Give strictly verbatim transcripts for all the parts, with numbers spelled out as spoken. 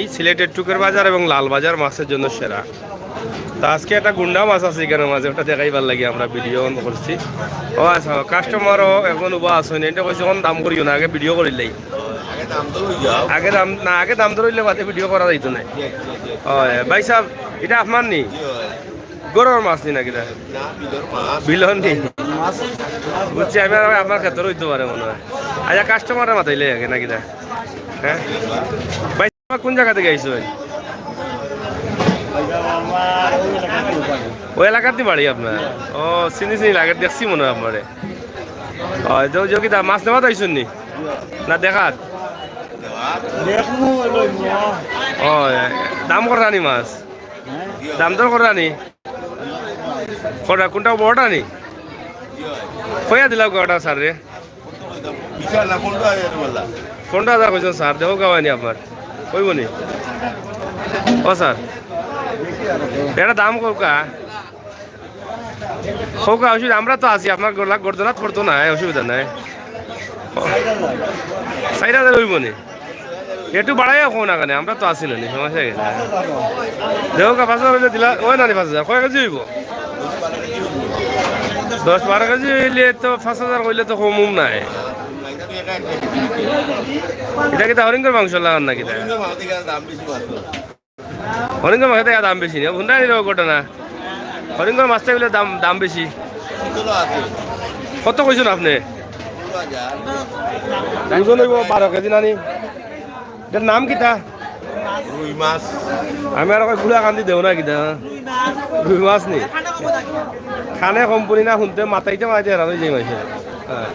এই সিলেটের টুকের বাজার এবং লাল বাজার মাছের জন্য সেরা। তা আজকে একটা গুন্ডা মাছ আছে এখানে মাঝে, ওটা দেখাইবার লাগি আমরা ভিডিও অন করছি। ও আচ্ছা, কাস্টমারও এখন উবা আছেন, এটা কইছে এখন দাম করিও না, আগে ভিডিও করিলাই। আগে দাম তো হই যাও। আগে দাম না, আগে দাম তো হইলে বাদে ভিডিও করা যাইতো না। জি, জি, জি। ও ভাই সাহেব, এটা আপনার নি? জি ভাই। গরুর মাছ নি নাকি দা? না, বিলর মাছ। বিলর নি? মাছ। বুঝছি, আমি আর আপনার ক্ষেত্রে হইতে পারে মনে হয়। আচ্ছা, কাস্টমারে মাতাইলে আগে নাকি দা? হ্যাঁ ভাই, কোন জায়গা থেকে আইছো ভাই? ওই এলাকাতে বাড়ি আপনার? ও, চিনি চিনি লাগে, দেখছি মনে হয় আপনারে। ও, তো যে কি দা, মাছ নেওয়াত আইছুন নি? না দেখাত? ও, দাম করা নি মাছ? দাম দর করা নি? কোনটা, কোনটা বড়টা নি? কইয়া দিলাম কটা স্যার রে। বিশাল না, পনেরো হাজার বললাম। পনেরো হাজার কইছেন স্যার, দেখো গাওয়ানি আপনার। কইব নি? ও স্যার, এটা দাম কউকা। কউকা, অসুবিধা, আমরা তো আছি, আপনার গলা গর্দনাত পড়তো না, অসুবিধা নাই। চাইর হাজার হইব নি? একটু বাড়াইয়া কও না কেনে, আমরা তো আছি না নি, সমস্যা কি? দেখো কা, পাঁচ হাজার হইলে দিলা, ওই না নি পাঁচ হাজার, কয় কেজি হইব? দশ বারো কেজি হইলে তো পাঁচ হাজার কইলে তো কম উম নাই। এটা কিতা হরিণর মাংস লাগান নাকি তা? হরিণর মাংস থেকে দাম বেশি নি, হুন্ডা নিল ঘটনা। হরিণর মাছ থেকে দাম, দাম বেশি। কত কইছেন আপনি? ওজন হইব বারো কেজি নানি। এটার নাম কিতা? রুই মাছ। আমি আর কই গুড়া কান্দি দেও না কিতা? রুই মাছ নি? কানে কম পড়ি না, হুনতে মাতাইতে মাতাইতে হেরান হয়ে যাই মাইসে। হ্যাঁ।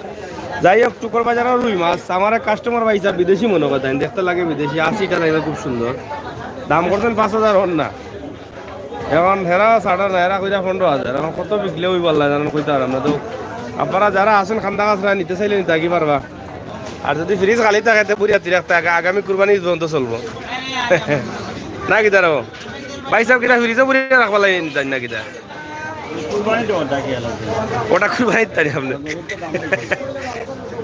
যাই হোক, টুকর বাজারর রুই মাছ, আমার এক কাস্টমার ভাই সাহেব বিদেশি মনে কথা, দেখতে লাগে বিদেশি, আশিটা লাগে খুব সুন্দর। দাম করছেন পাঁচ হাজার হন না। এখন হেরা সাড়ে না, হেরা কইরা পনেরো হাজার। এখন কত বিকলে ওই বললা জানেন, কইতে পারলাম না। তো আপনারা যারা আছেন খান্দা কাছরা নিতে চাইলে নিতে কি পারবা। আর যদি ফ্রিজ খালি থাকে, তে পুরিয়া তিরাক থাকে, আগামী কুরবানি পর্যন্ত চলবো। না কিতা রে? ভাই সাহেব, কিতা ফ্রিজে পুরিয়া রাখবা লাগে নিতে না কিতা? কুরবানি তো ওটা কি আলাদা? ওটা কুরবানির তারিখ আপনি।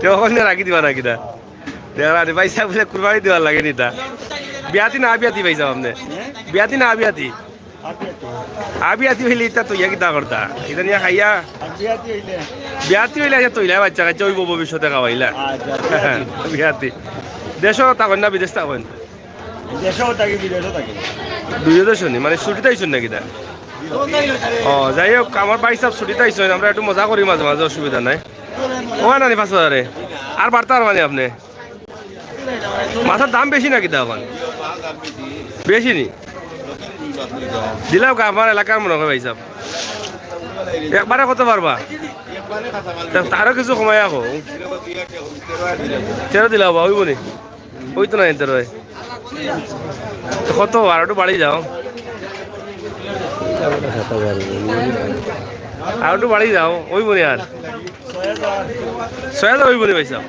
কেউ ওখানে রাখি দিবা না কিতা? দেখলা রে, ভাই সাহেব বলে কুরবানি দেওয়ার লাগে নিতা। বিয়াতি না আবিয়াতি ভাই সাহেব আপনি? বিয়াতি না আবিয়াতি? আবিয়াতি হইলে ইতা তো ইয়া কিতা করতা? ইতা নিয়া খাইয়া? বিয়াতি হইলে আচ্ছা তো ইলা বাচ্চা কাচ্চা হইব ভবিষ্যতে খাওয়াইলা। বিয়াতি। দেশও থাকইন না বিদেশ থাকইন? দেশও থাকি, বিদেশও থাকি। দুইও দেশও নি, মানে ছুটিত আইছইন নাকি তা? ও, যাই হোক, আমার ভাই সাহেব ছুটিত আইছইন, আমরা একটু মজা করি মাঝে মাঝে, অসুবিধা নাই। ও নানি পাঁচ হাজারে। আর বাড়তা আর মানে আপনি? মাছর দাম বেশি নাকি তা এখন? বেশি নি? দিলাও কা আমার এলাকার মনে হয় ভাই সাহেব। একবারে কত পারবা? তা তারও কিছু কমাই রাখো। তেরো দিলাও বা, হইব নি? ওই তো না এনতে রয়। কত? আর একটু বাড়ি যাও। আর একটু বাড়ি যাও, ওই বনে আর। ছয় হাজার ওই বনে পাইছাম।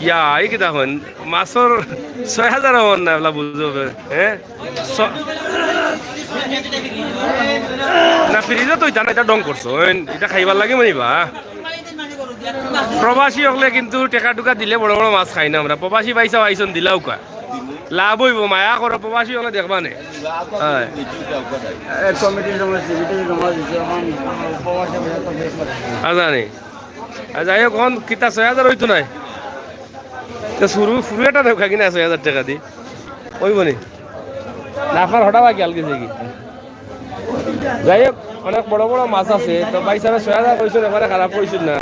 ইয়া, এই কিতা কইন? মাছর ছয় হাজার অন না, এবলা বুঝো বে, হ্যাঁ? ছ-, না, ফ্রিজে তো ইতা না, ইতা ঢং করছো। ওই, ইতা খাইবার লাগি মনে বা। প্রবাসী অকলে কিন্তু টেকা টুকা দিলে বড় বড় মাছ খাই না আমরা। প্রবাসী ভাই সাহেব আইছইন দিলাও কা। লাভ হইব, মায়া করো, প্রবাসী অকলে দেখবা নে। হ্যাঁ। এক কমিটির সময় সিমিটির সময় দিছে, এখন প্রবাসী ভাই তো বেশ করে। আ, জানি। আর যাই হোক, এখন কিতা ছয় হাজার হইতো নাই? তো শুরু, শুরু এটা দেখ কিনা ছয় হাজার টাকা দি। ওই বনে। না, আপনার হঠাৎ বাকি আলগেছে কি? যাই হোক, অনেক বড় বড় মাছ আছে। তো ভাই সাহেব ছয় হাজার কইছইন, এবারে খারাপ কইছইন না।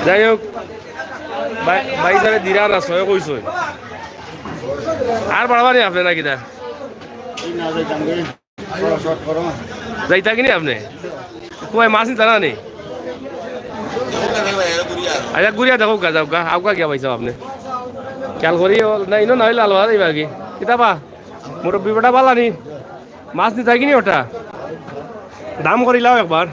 যাই হোক, ভাই, ভাই সাহেব দিরা না, ছয় কইছইন। আর বাড়াবা নি আপনি নাকি তা? যাইতা কি নি আপনি? কই মাছ নিতা না নি? আচ্ছা, ঘুরিয়া দেখো গা, যাও গা, আউকা গিয়া পাইছাও আপনি। খেয়াল করি, ও, না, ইনো না হইলে আলবা যাইবা কি? কিতাবা? মুরব্বি বেটা বালা নি? মাছ নিতা কি নি ওটা? দাম করিলাও একবার।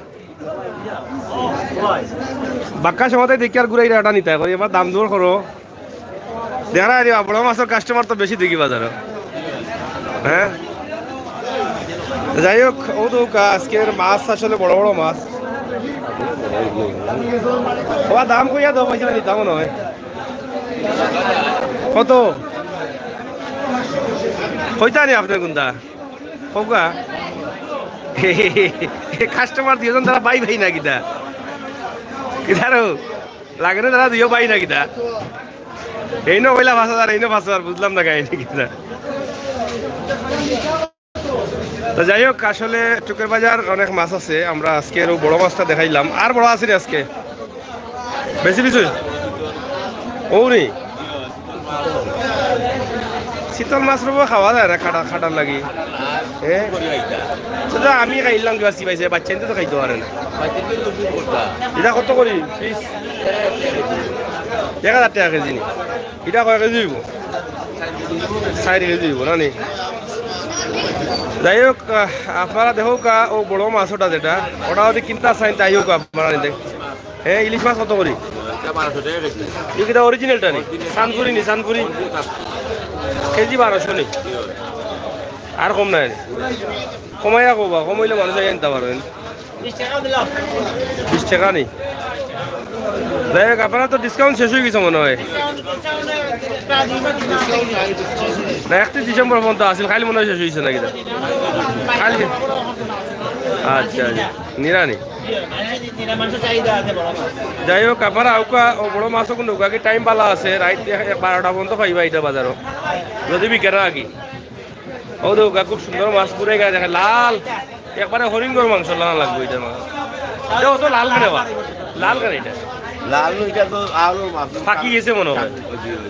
বাক্কা সময় দেখি আর ঘুরাই ওটা নিতা করি, এবার দাম দর করো। দেখা যায় রে, বড় মাছর কাস্টমার তো বেশি দেখি বাজারো। হ্যাঁ? যাই হোক, ও তো আজকের মাছ আসলে বড় বড় মাছ। ও দাম কইয়া দাও, পয়সা নিতাম মনে হয়। কত? কইতা নি আপনে কুনটা? কউক্কা। কাস্টমার দুইজন তারা ভাই ভাই না কিতা? কিতা রো? লাগে না তারা দুইও ভাই না কিতা? এইনও কইলা পাঁচ হাজার, এইনও পাঁচ হাজার, বুঝলাম না কাহিনী কিতা। তো যাই হোক, আসলে চুকের বাজার অনেক মাছ আছে। আমরা আজকে আরো বড় মাছটা দেখাইলাম, আর বড় আছে নি আজকে? বেশি কিছু? ও নি? শীতল মাছ রূপে খাওয়া যায় না, খাটা, খাটার লাগি। হ্যাঁ? সেটা আমি খাইলাম কিবা চিবাইছে, বাচ্চা তো খাইতে পারে না। এটা কত করি পিস? এক হাজার টাকা কেজি নি? এটা কয় কেজি হইব? চার কেজি হইব না নি? যাই হোক, আহ, আপনারা দেখউক্কা, ও বড় মাছ ওটা যেটা, ওটা যদি কিনতা চাইন, তাই হোক আপনারা নিতে। হ্যাঁ, ইলিশ মাছ কত করি? এটা বারোশো টাকা কেজি। এই কিতা অরিজিনালটা নি? সানপুরি নি, সানপুরি? কেজি বারোশো নি? আর কম নাই নি? কমাইয়া কবা, কমাইলে মানুষ আইয়া নিতা পারইন। বিশ টাকা নি? যাই হোক, আপনারা তো ডিসকাউন্ট শেষ অই গেছে মনে হয়। না, একত্রিশ ডিসেম্বর পর্যন্ত আছিল, কাইল মনে হয় শেষ অইছে নাকি? কাইল? আচ্ছা, আচ্ছা। নিরা নি? যাই হোক, আপনারা আউক্কা, ও বড় মাছও কিন্তু আগে টাইম বালা আছে, রাইত এক-, বারোটা পর্যন্ত পাইবা এটা বাজারও। যদি বিকেরা আগে। ও দেখউক্কা, খুব সুন্দর মাছ, পুরাই গায়ে দেখে লাল, একবারে হরিণর মাংস লাল লাগবো এটা মাছ। এটা অত লাল কেনে বা? লাল কেনে এটা? লাল এটা তো আরো মাছ। ফাঁকি গেছে মনে হয়। জি, জি।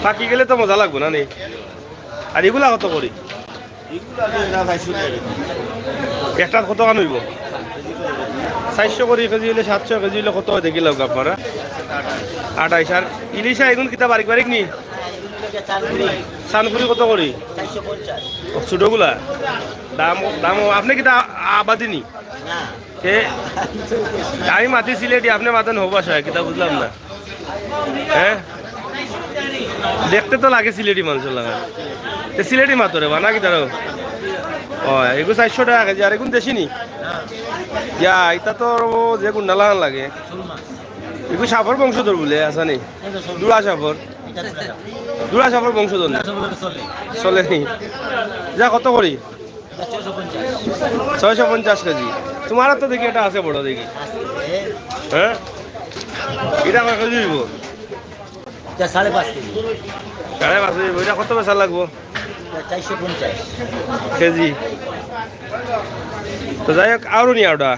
ফাঁকি গেলে তো মজা লাগবো না নি? আর এগুলা কত করি? এগুলা তো এরা চারশো টাকা কেজি। একটা কত খান হইব? চারশো করি কেজি হইলে, সাতশো কেজি হইলে কত হয় দেখি লাউক আপনারা? আঠাইশ। আর ইলিশা এগুন কিতা বারিক বারিক নি? সানপুরি কত করি? ও, ছোটগুলা? দাম, দাম, আপনি কিতা আবাদি নি? এ, আমি মাতি সিলেটি, আপনি মাতেন হো ভাষায়, কিতা বুঝলাম না। হ্যাঁ? দেখতে তো লাগে সিলেটি মানুষর লাগা। এ সিলেটি মাতো রে বা, না কিতা রো? ও, এগু চারশো টাকা কেজি, আর এগুন দেশি নি? ইয়া, এটা তো যে গুন্ডা লাগান লাগে। এগু সাপর বংশধর বুলে, আসা নি? দুড়া সাপর। দুড়া সাপর বংশধর নি? চলে নি? যা কত করি? ছয়শো পঞ্চাশ কেজি। তোমার তো দেখি এটা আছে বড় দেখি। হ্যাঁ? এটা কয় কেজি হইব? এটা সাড়ে পাঁচ কেজি। সাড়ে পাঁচ কেজি হইব। এটা কত বেচা লাগবো? এটা চারশো পঞ্চাশ। কেজি। তো যাই হোক, আরো নিয়া ওটা।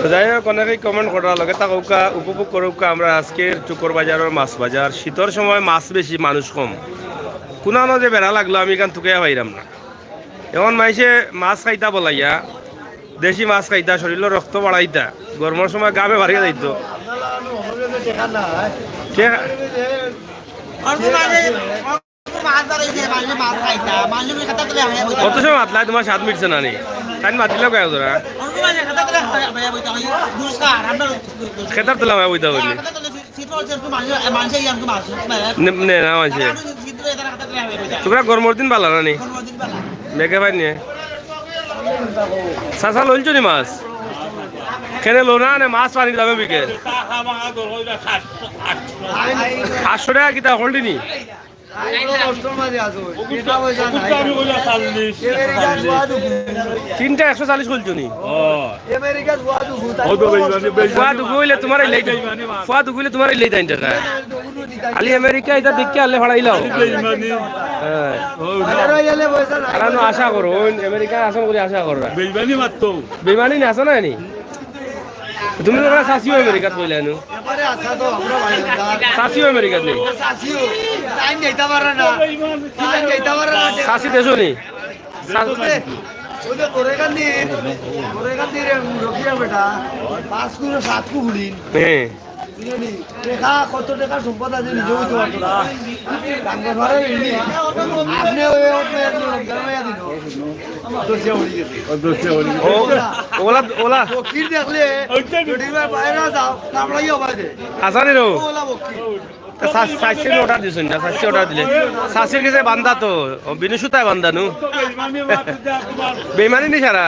তো যাই হোক, অনেকেই কমেন্ট করার লগে থাকউক্কা, উপভোগ করউক্কা আমরা আজকের চুকর বাজারর মাছ বাজার। শীতর সময় মাছ বেশি, মানুষ কম। কুনানো যে বেড়া লাগলো, আমি এখান তুকাইয়া পাইরাম না। এখন মাইনষে মাছ খাইতা বলাইয়া, দেশি মাছ খাইতা, শরীরর রক্ত বাড়াইতা, গরমর সময় গামে বাড়িয়া যাইতো। কে কত সময় মাতলায়, তোমার স্বাদ মিটছে না নি? তাই মাতিলাও গায়ে ধরা। খেতার তোলা ভাই বইতা বলি। নে, নে, না মানছে। তোমরা গরমর দিন বালা না নি? মেঘে ভাই নিয়ে। চাচা লইলছো নি মাছ? কেনে লো না, নে মাছ পানি দামে বিকে। আটশো টাকা কিতা হলডি নি? তিনটা একশো চাল্লিশ কইলছো নি? ফুয়া দুগু অইলে তোমার এই লেট, ফুয়া দুগু অইলে তোমার এই লেট আইন টাকা। খালি আমেরিকা এটা দেখি আলে ফাড়াইলাও। হ্যাঁ। আর আমি আশা করো, ওই আমেরিকা আশা করি আশা কররা। বেইমানি মাত্র। বেইমানি না, আছে না নি? তুমি তো চাচিও আমেরিকাত কইলা নু। চাচিও আমেরিকাত নি? চাচি দেশো নি? হ্যাঁ। টেকা কত টেকা সম্পদ আছে নিজেও কইতে পারতো না। দাম করে পারে এমনি। আপনি ওই ওর মেয়ে একজন রমজান ভাইয়া দিল। দশিয়া উড়ি গেছে। ও, ওলা, ওলা। ফকির দেখলে জটিল ভাই বাইরে যাও, কামড়াইও বাইরে। হাসানি রো। ওলা ফকির। তা সা-, সাতশো অর্ডার দিছইন না, সাতশো অর্ডার দিলে। সাতশোর কাছে বান্দা তো, ও বিনু সুতায় বান্দা নু। বেইমানি নি সারা।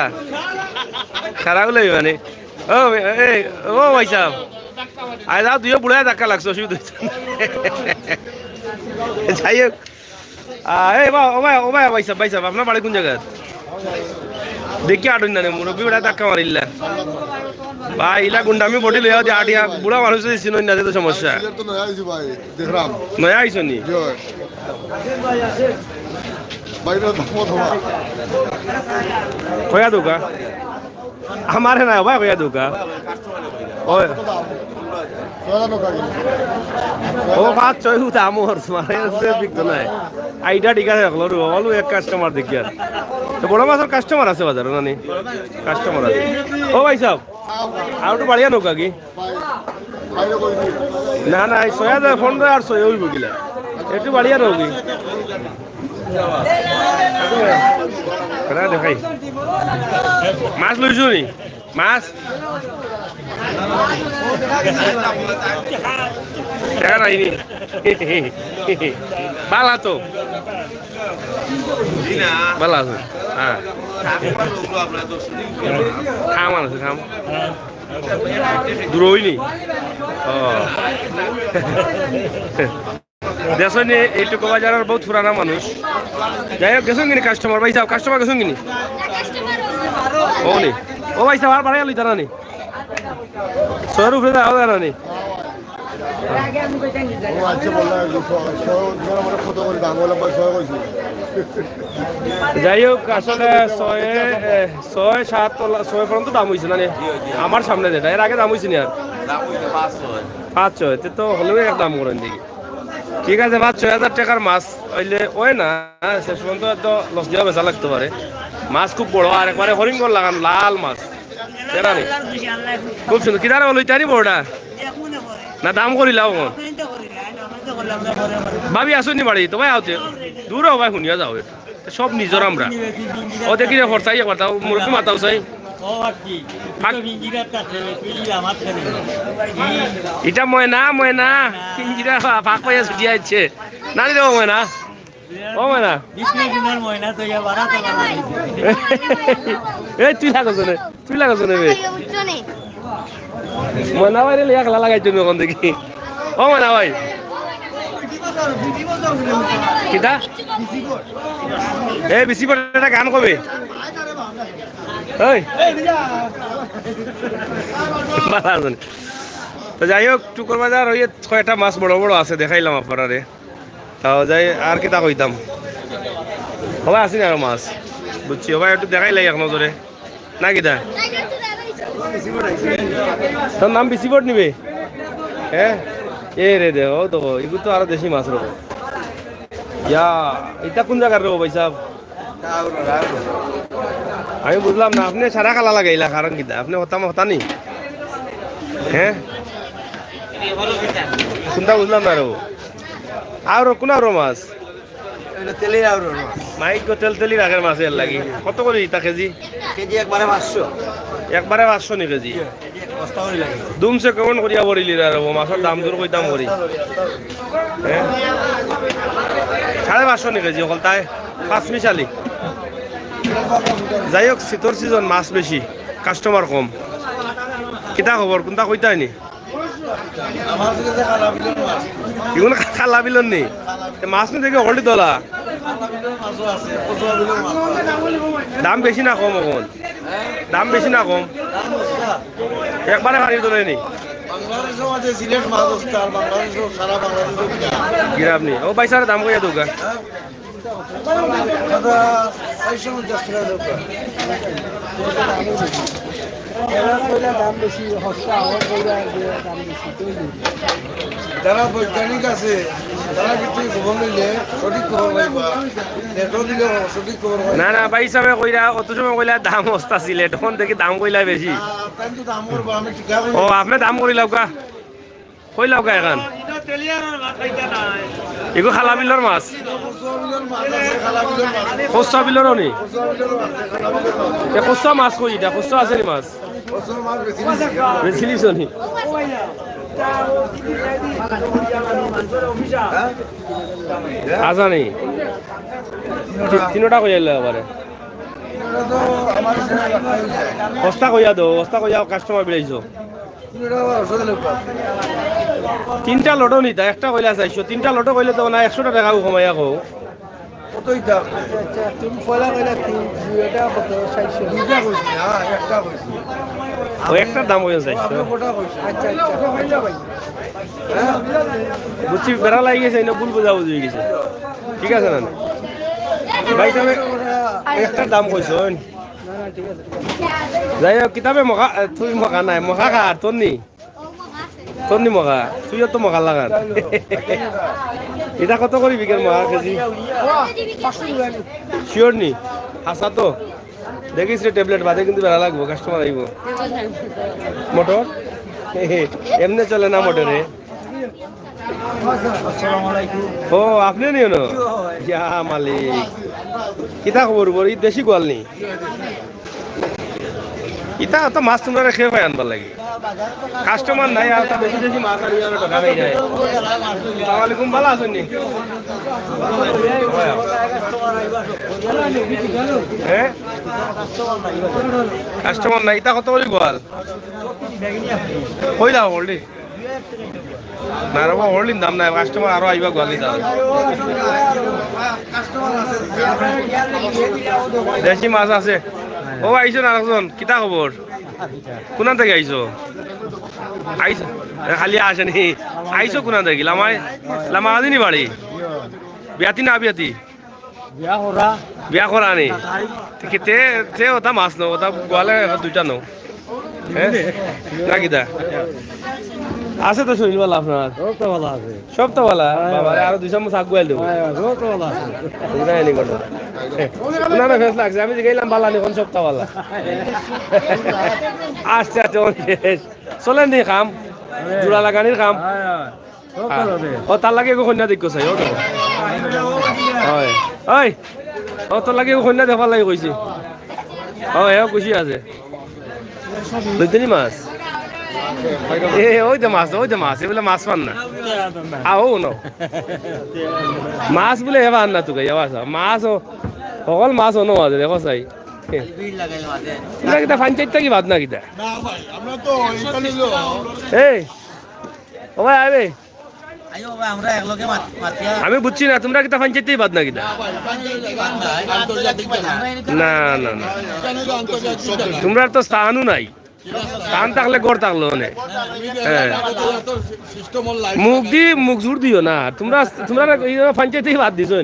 সারাগুলো বেইমানি। ও, এ, এ, ও ভাই সাহেব। আয় যাও, দুইও বুড়ায় ধাক্কা লাগছে, অসুবিধা হইছে না। যাই হোক, আহ, এই বা-, ও ভাই, ও ভাই, ভাই সাহেব, ভাই সাহেব, আপনার বাড়ি কোন জায়গাত? দেখি আটুন না রে, মুরব্বি বেটা ধাক্কা মারিল্লা। ভাই, ইলা গুন্ডামি বডি লইয়া দি আটিয়া, বুড়া মানুষ যদি চিনই না, তে তো সমস্যা। সিলেট তো নয়া আইছি ভাই, দেখলাম। নয়া আইছো নি? জি ভাই। বাইরে তো মত হওয়া। কইয়া দৌকা। আমারে না, ভাই, কইয়া দৌকা। ওই। ও পাঁচ ছয় ফুট আমর, তোমার এর সে বিকতো নাই। আইডা ঠিক আছে, হলো রু, হলো এক কাস্টমার দেখি আর। তো বড় মাছর কাস্টমার আছে বাজারো, না নি? কাস্টমার আছে। ও ভাই সাহেব, আর একটু বাড়িয়া নৌকা কি? না, না, এই ছয় হাজার পনেরো আর ছয় অইবো কিলা? একটু বাড়িয়া নৌকি? কেডা দেখাই? মাছ লইছো নি? মাছ? দেখা নাই নি? বালা তো? বালা আছে? হ্যাঁ। খাম আছে, খাম। দূর অইনি? ও। দেখছো নি, এইটুকু বাজারর বহুত পুরানা মানুষ। যাই হোক, গেছইন কিনি কাস্টমার, ভাই সাহেব, কাস্টমার গেছইন কিনি? ও নি। ও ভাই সাহেব, আর বাড়াইয়া লইতা না নি? ছয়র উপরে যাওয়া যায় না নি? ও আচ্ছা, বললাম, ছয়, ছয়, ছয়, কত করে দাম? বললাম, ভাই, ছয় কইছি। যাই হোক, আসলে ছয়, এ, ছয়, সাত তলা, ছয় পর্যন্ত দাম অইছে না নি? আমার সামনে যেটা, এর আগে দাম অইছে নি আর? দাম অইছে পাঁচ ছয়। পাঁচ ছয়, তে তো হলেও এক দাম করেন দেখি। ঠিক আছে, পাঁচ ছয় হাজার টেকার মাছ অইলে অয় না, শেষ পর্যন্ত তো লস দিয়া বেচা লাগতে পারে। মাছ খুব বড়, আর একবারে হরিঙ্গর লাগান লাল মাছ। জানা নি? খুব সুন্দর। কিদারে হলো ইতারি বড়টা? না, দাম করিলাও এখন। ভাবি আসুন নি বাড়ি, তো ভাই আওতে। দূর হও ভাই, শুনিয়া যাও। সব নিজর আমরা। ও দেখি রে, হরসাই একবার তাও, মুরব্বি মাতাও চাই। ও আর কি? ফাঁক- তুই তো ইঞ্জিনিয়ার থাকলে, তুই আমার কেন? ইটা ময়না, ময়না। ইঞ্জিনিয়ার ফা-, ফাঁক পাইয়া ছুটি আইছে। না রে, ও ময়না। ও ময়না। বিষ্ণু দিনের ময়না তো ইয়া বাড়াতে পারবে। এই, তুই লাগছ নে, তুই লাগছ নে বে। ময়না ভাই রে, লিয়া খেলা লাগাইছো নি ওখান থেকে? ও ময়না ভাই। কিতা? এ, বিসি পড়ে একটা গান কবে? এই। ভালা আছইন। তো যাই হোক, টুকুর বাজার ওই কয়টা মাছ বড় বড় আছে, দেখাইলাম আপনারারে। তাও যাই, আর কিতা কইতাম? হবায় আছে নি আরো মাছ? বুঝছি, হবায় একটু দেখাইলাই এক নজরে। না কিতা? তোর নাম বিসি বোর্ড নিবে? হ্যাঁ? এ রে দে, ও তো, এগুলো তো আরো দেশি মাছ রবো। ইয়া, এটা কোন জায়গার রবো ভাই সাহেব? আমি বুঝলাম না, আপনে সারা কালা লাগাইলা, কারণ কিতা? আপনে হতা, হতা নি? হ্যাঁ? কোনটা বুঝলাম না রবো? আর কোন আরো মাছ? এটা তেলেই আর হলো। মাইক গো তেল তেলি রাখের মাছ এর লাগি। কত করি ইতা কেজি? কেজি একবারে পাঁচশো। একবারে পাঁচশো নি কেজি? কেজি এক বস্তা করে লাগে। দুমছে কেমন করিয়া বড়িলি রে, ও মাছর দাম দর কইতাম করি। হ্যাঁ? সাড়ে পাঁচশো নি কেজি, অকল তাই পাঁচ মিশালি। যাই হোক, শীতর সিজন, মাছ বেশি, কাস্টমার কম। কিতা খবর? কোনটা কইতায় নি? আমার কাছে কালা বিলের মাছ। ইগুন কালা বিলর নি? তে মাছ নি দেখি হকলটি দলা। কালা বিলের মাছও আছে, কচুয়া বিলের মাছও আছে। দাম বেশি না কম অখন? হ্যাঁ? দাম বেশি না কম? দাম সস্তা। একবারে বাড়ির দলে নি? বাংলাদেশও আছে, সিলেট মাছ সস্তা, আর বাংলাদেশও, সারা বাংলাদেশও বিক্রি। গিরাম নি? ও ভাই সাহেব, দাম কইয়া দেউক্কা। হ্যাঁ? দাদা, চারশো পঞ্চাশ টাকা দরকার। এরা কইলা দাম বেশি, হস্তা, ও কইলা যে দাম বেশি, তুই নিবি। যারা বৈজ্ঞানিক আছে, তারা কিন্তু খবর লইলে সঠিক খবর পাইবা। নেটও দিলে সঠিক খবর পাইবা। না, না, ভাই সাহেব কইরা, অত সময় কইলা দাম হস্তা সিলেট, অখন দেখি দাম কইলা বেশি। না, তাই তো দাম করবো, আমি ঠিক আছে। ও, আপনে দাম করিলাউক্কা। কইলাউক্কা এখান। ইগু কালা বিলর মাছ। কচুয়া বিলরও নি? এ কচুয়া মাছ কই ইটা? কচুয়া আছে নি মাছ? বেচিলিছো নি? আছা নি? তি-, তিনোটা কই আইলা এবারে? হস্তা কইয়া দেও, হস্তা কইয়া কাস্টমার বিলাইছো। এটা আবার অসুবিধা নেই। তিনটা লটও নিতা, একটা কইলা চাইরশো, তিনটা লটও কইলে তো না, একশোটা টেকা কমাইয়া কও। কতই দাম? আচ্ছা, আচ্ছা, তুমি পয়লা কইলা তিন, দুইটা কত? চাইরশো। দুইটা কইছি, হ্যাঁ, একটা কইছি। ও, একটার দাম কইছো চাইরশো। আপনি কটা কইছেন? আচ্ছা, আচ্ছা, আচ্ছা ভাই। বুঝছি, বেড়া লাগি গেছে, এনে ভুল বুঝাবুঝি অই গেছে। ঠিক আছে না? ভাই সাহেব, একটার দাম কইছো। না, না, ঠিক আছে, ঠিক আছে। যাই হোক, কিতাবে মখা, তুই মখা নাই, মখা খা, তোর নি? তোর নি মখা? তুইও তো মখা লাগান। ইটা কত করি বিকের মখা কেজি? শিওর নি? হাছা তো? দেখিস রে, ট্যাবলেট বাদে কিন্তু বেড়া লাগবো, কাস্টমার আইবো। মোটর? এমনে চলে না মোটরে। আসসালামু আলাইকুম। ও, আপনে নি অনো? ইয়া মালিক। কিতা খবর বড়? ই দেশি গোয়াল নি? ইতা তো মাছ তুমরারে খেয়ে পাই আনবার লাগি। কাস্টমার নাই, আর তো বেশি বেশি মাছ আনি আর ঠকা খাই যায়। আসসালামু আলাইকুম, ভালা আছইন নি? হ্যাঁ? কাস্টমার নাই, ইতা কত করি গোয়াল? কইলা already? না রে বাবা, হরলিন দাম নাই, কাস্টমার আরো আইবা গোয়ালি দাম। দেশি মাছ আছে। ও, আইছো না একজন, কিতা খবর? কোনান থাকি আইছো? আইছো? এ, খালি আসেনি। আইছো কোনান থাকি? লামাই, লামা আদিনি বাড়ি? বিয়াতি না বিয়াতি? বিয়া করা। বিয়া করা নি? তে, তে, তে ওটা মাছ না, ওটা গোয়ালে দুইটা নাও। হ্যাঁ? না কিতা? আছে তো শরীর ভালা আপনার? সব তো ভালা আছে। সব তো ভালা? হ্যাঁ, বাবা, হ্যাঁ। আরো দুই চামচ আগুয়াইল দেবো। হ্যাঁ, হ্যাঁ, সব তো ভালা আছে। বুঝাই নি কোনো। না, না, ফেস লাগছে। আমি জিগাইলাম ভালা নি, কোন সব তো ভালা। আচ্ছা, আচ্ছা, ওই শেষ। চলেন নি কাম? হ্যাঁ। জোড়া লাগানির কাম? হ্যাঁ, হ্যাঁ। সব তো ভালা। ও, তার লাগি এগু কইন্যা দেখো চাই, ও তো। হয়। ওই। ও, তোর লাগি এগু কইন্যা দেখবার লাগি কইছি। ও, এও খুশি আছে। লইতে নি মাছ? এ, ওই তো মাছ, ওই তো মাছ, এগুলা মাছ পান না। আ, ও না। মাছ বুলে এবার না তুকাই, এবার মাছ ও, হকল মাছ ও নো আছে, দেখো চাই। এ। তুমরা কিতা পঞ্চায়েত থাকি বাদ না কিতা? না ভাই, আমরা তো এখানে লো। এই, ও ভাই, আইবে। আইও ভাই, আমরা একলগে মাত-, মাতিয়া। আমি বুঝছি না, তুমরা কিতা পঞ্চায়েত থাকি বাদ না কিতা? না ভাই, পঞ্চায়েত থাকি বাদ না। আন্তর্জাতিক বাজার। না, না, না। এখানে তো আন্তর্জাতিক বাজার। তুমরার তো স্থানও নাই। স্থান থাকলে ঘর থাকলো অনে। হ্যাঁ। মুখ দি, মুখ জোর দিও না। তুমরা, তুমরা না, এই পঞ্চায়েত থাকি বাদ দিছো।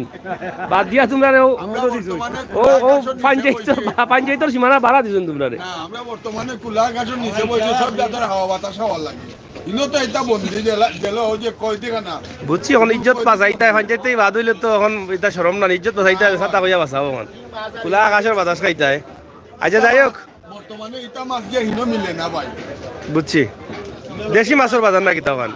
বাদ দিয়া তুমরারে ও, আমরা বর্তমানে ও, ও খোলা আকাশের নিচে পঞ্চায়েত, বইছি। পঞ্চায়েতর সীমানা বাড়া দিছো তুমরারে। না, আমরা বর্তমানে খোলা আকাশের নিচে বইছি, সব জাতের হাওয়া বাতাস খাওয়ার লাগি। ইনো তো এটা বন্দি জেলা, জেলা ওই যে কয়দিখানা। বুঝছি, এখন ইজ্জত বাঁচাইতায়, পঞ্চায়েত থাকি বাদ অইলে তো এখন এটা শরম না, ইজ্জত বাঁচাইতায়, ছাতা কইয়া বাঁচাও এখন। খোলা আকাশের বাতাস খাইতায়। আচ্ছা, যাই হোক। বর্তমানে ইটা মাছ যে হিনো মিলে না ভাই। বুঝছি। দেশি মাছর বাজার না কিতা ওখান?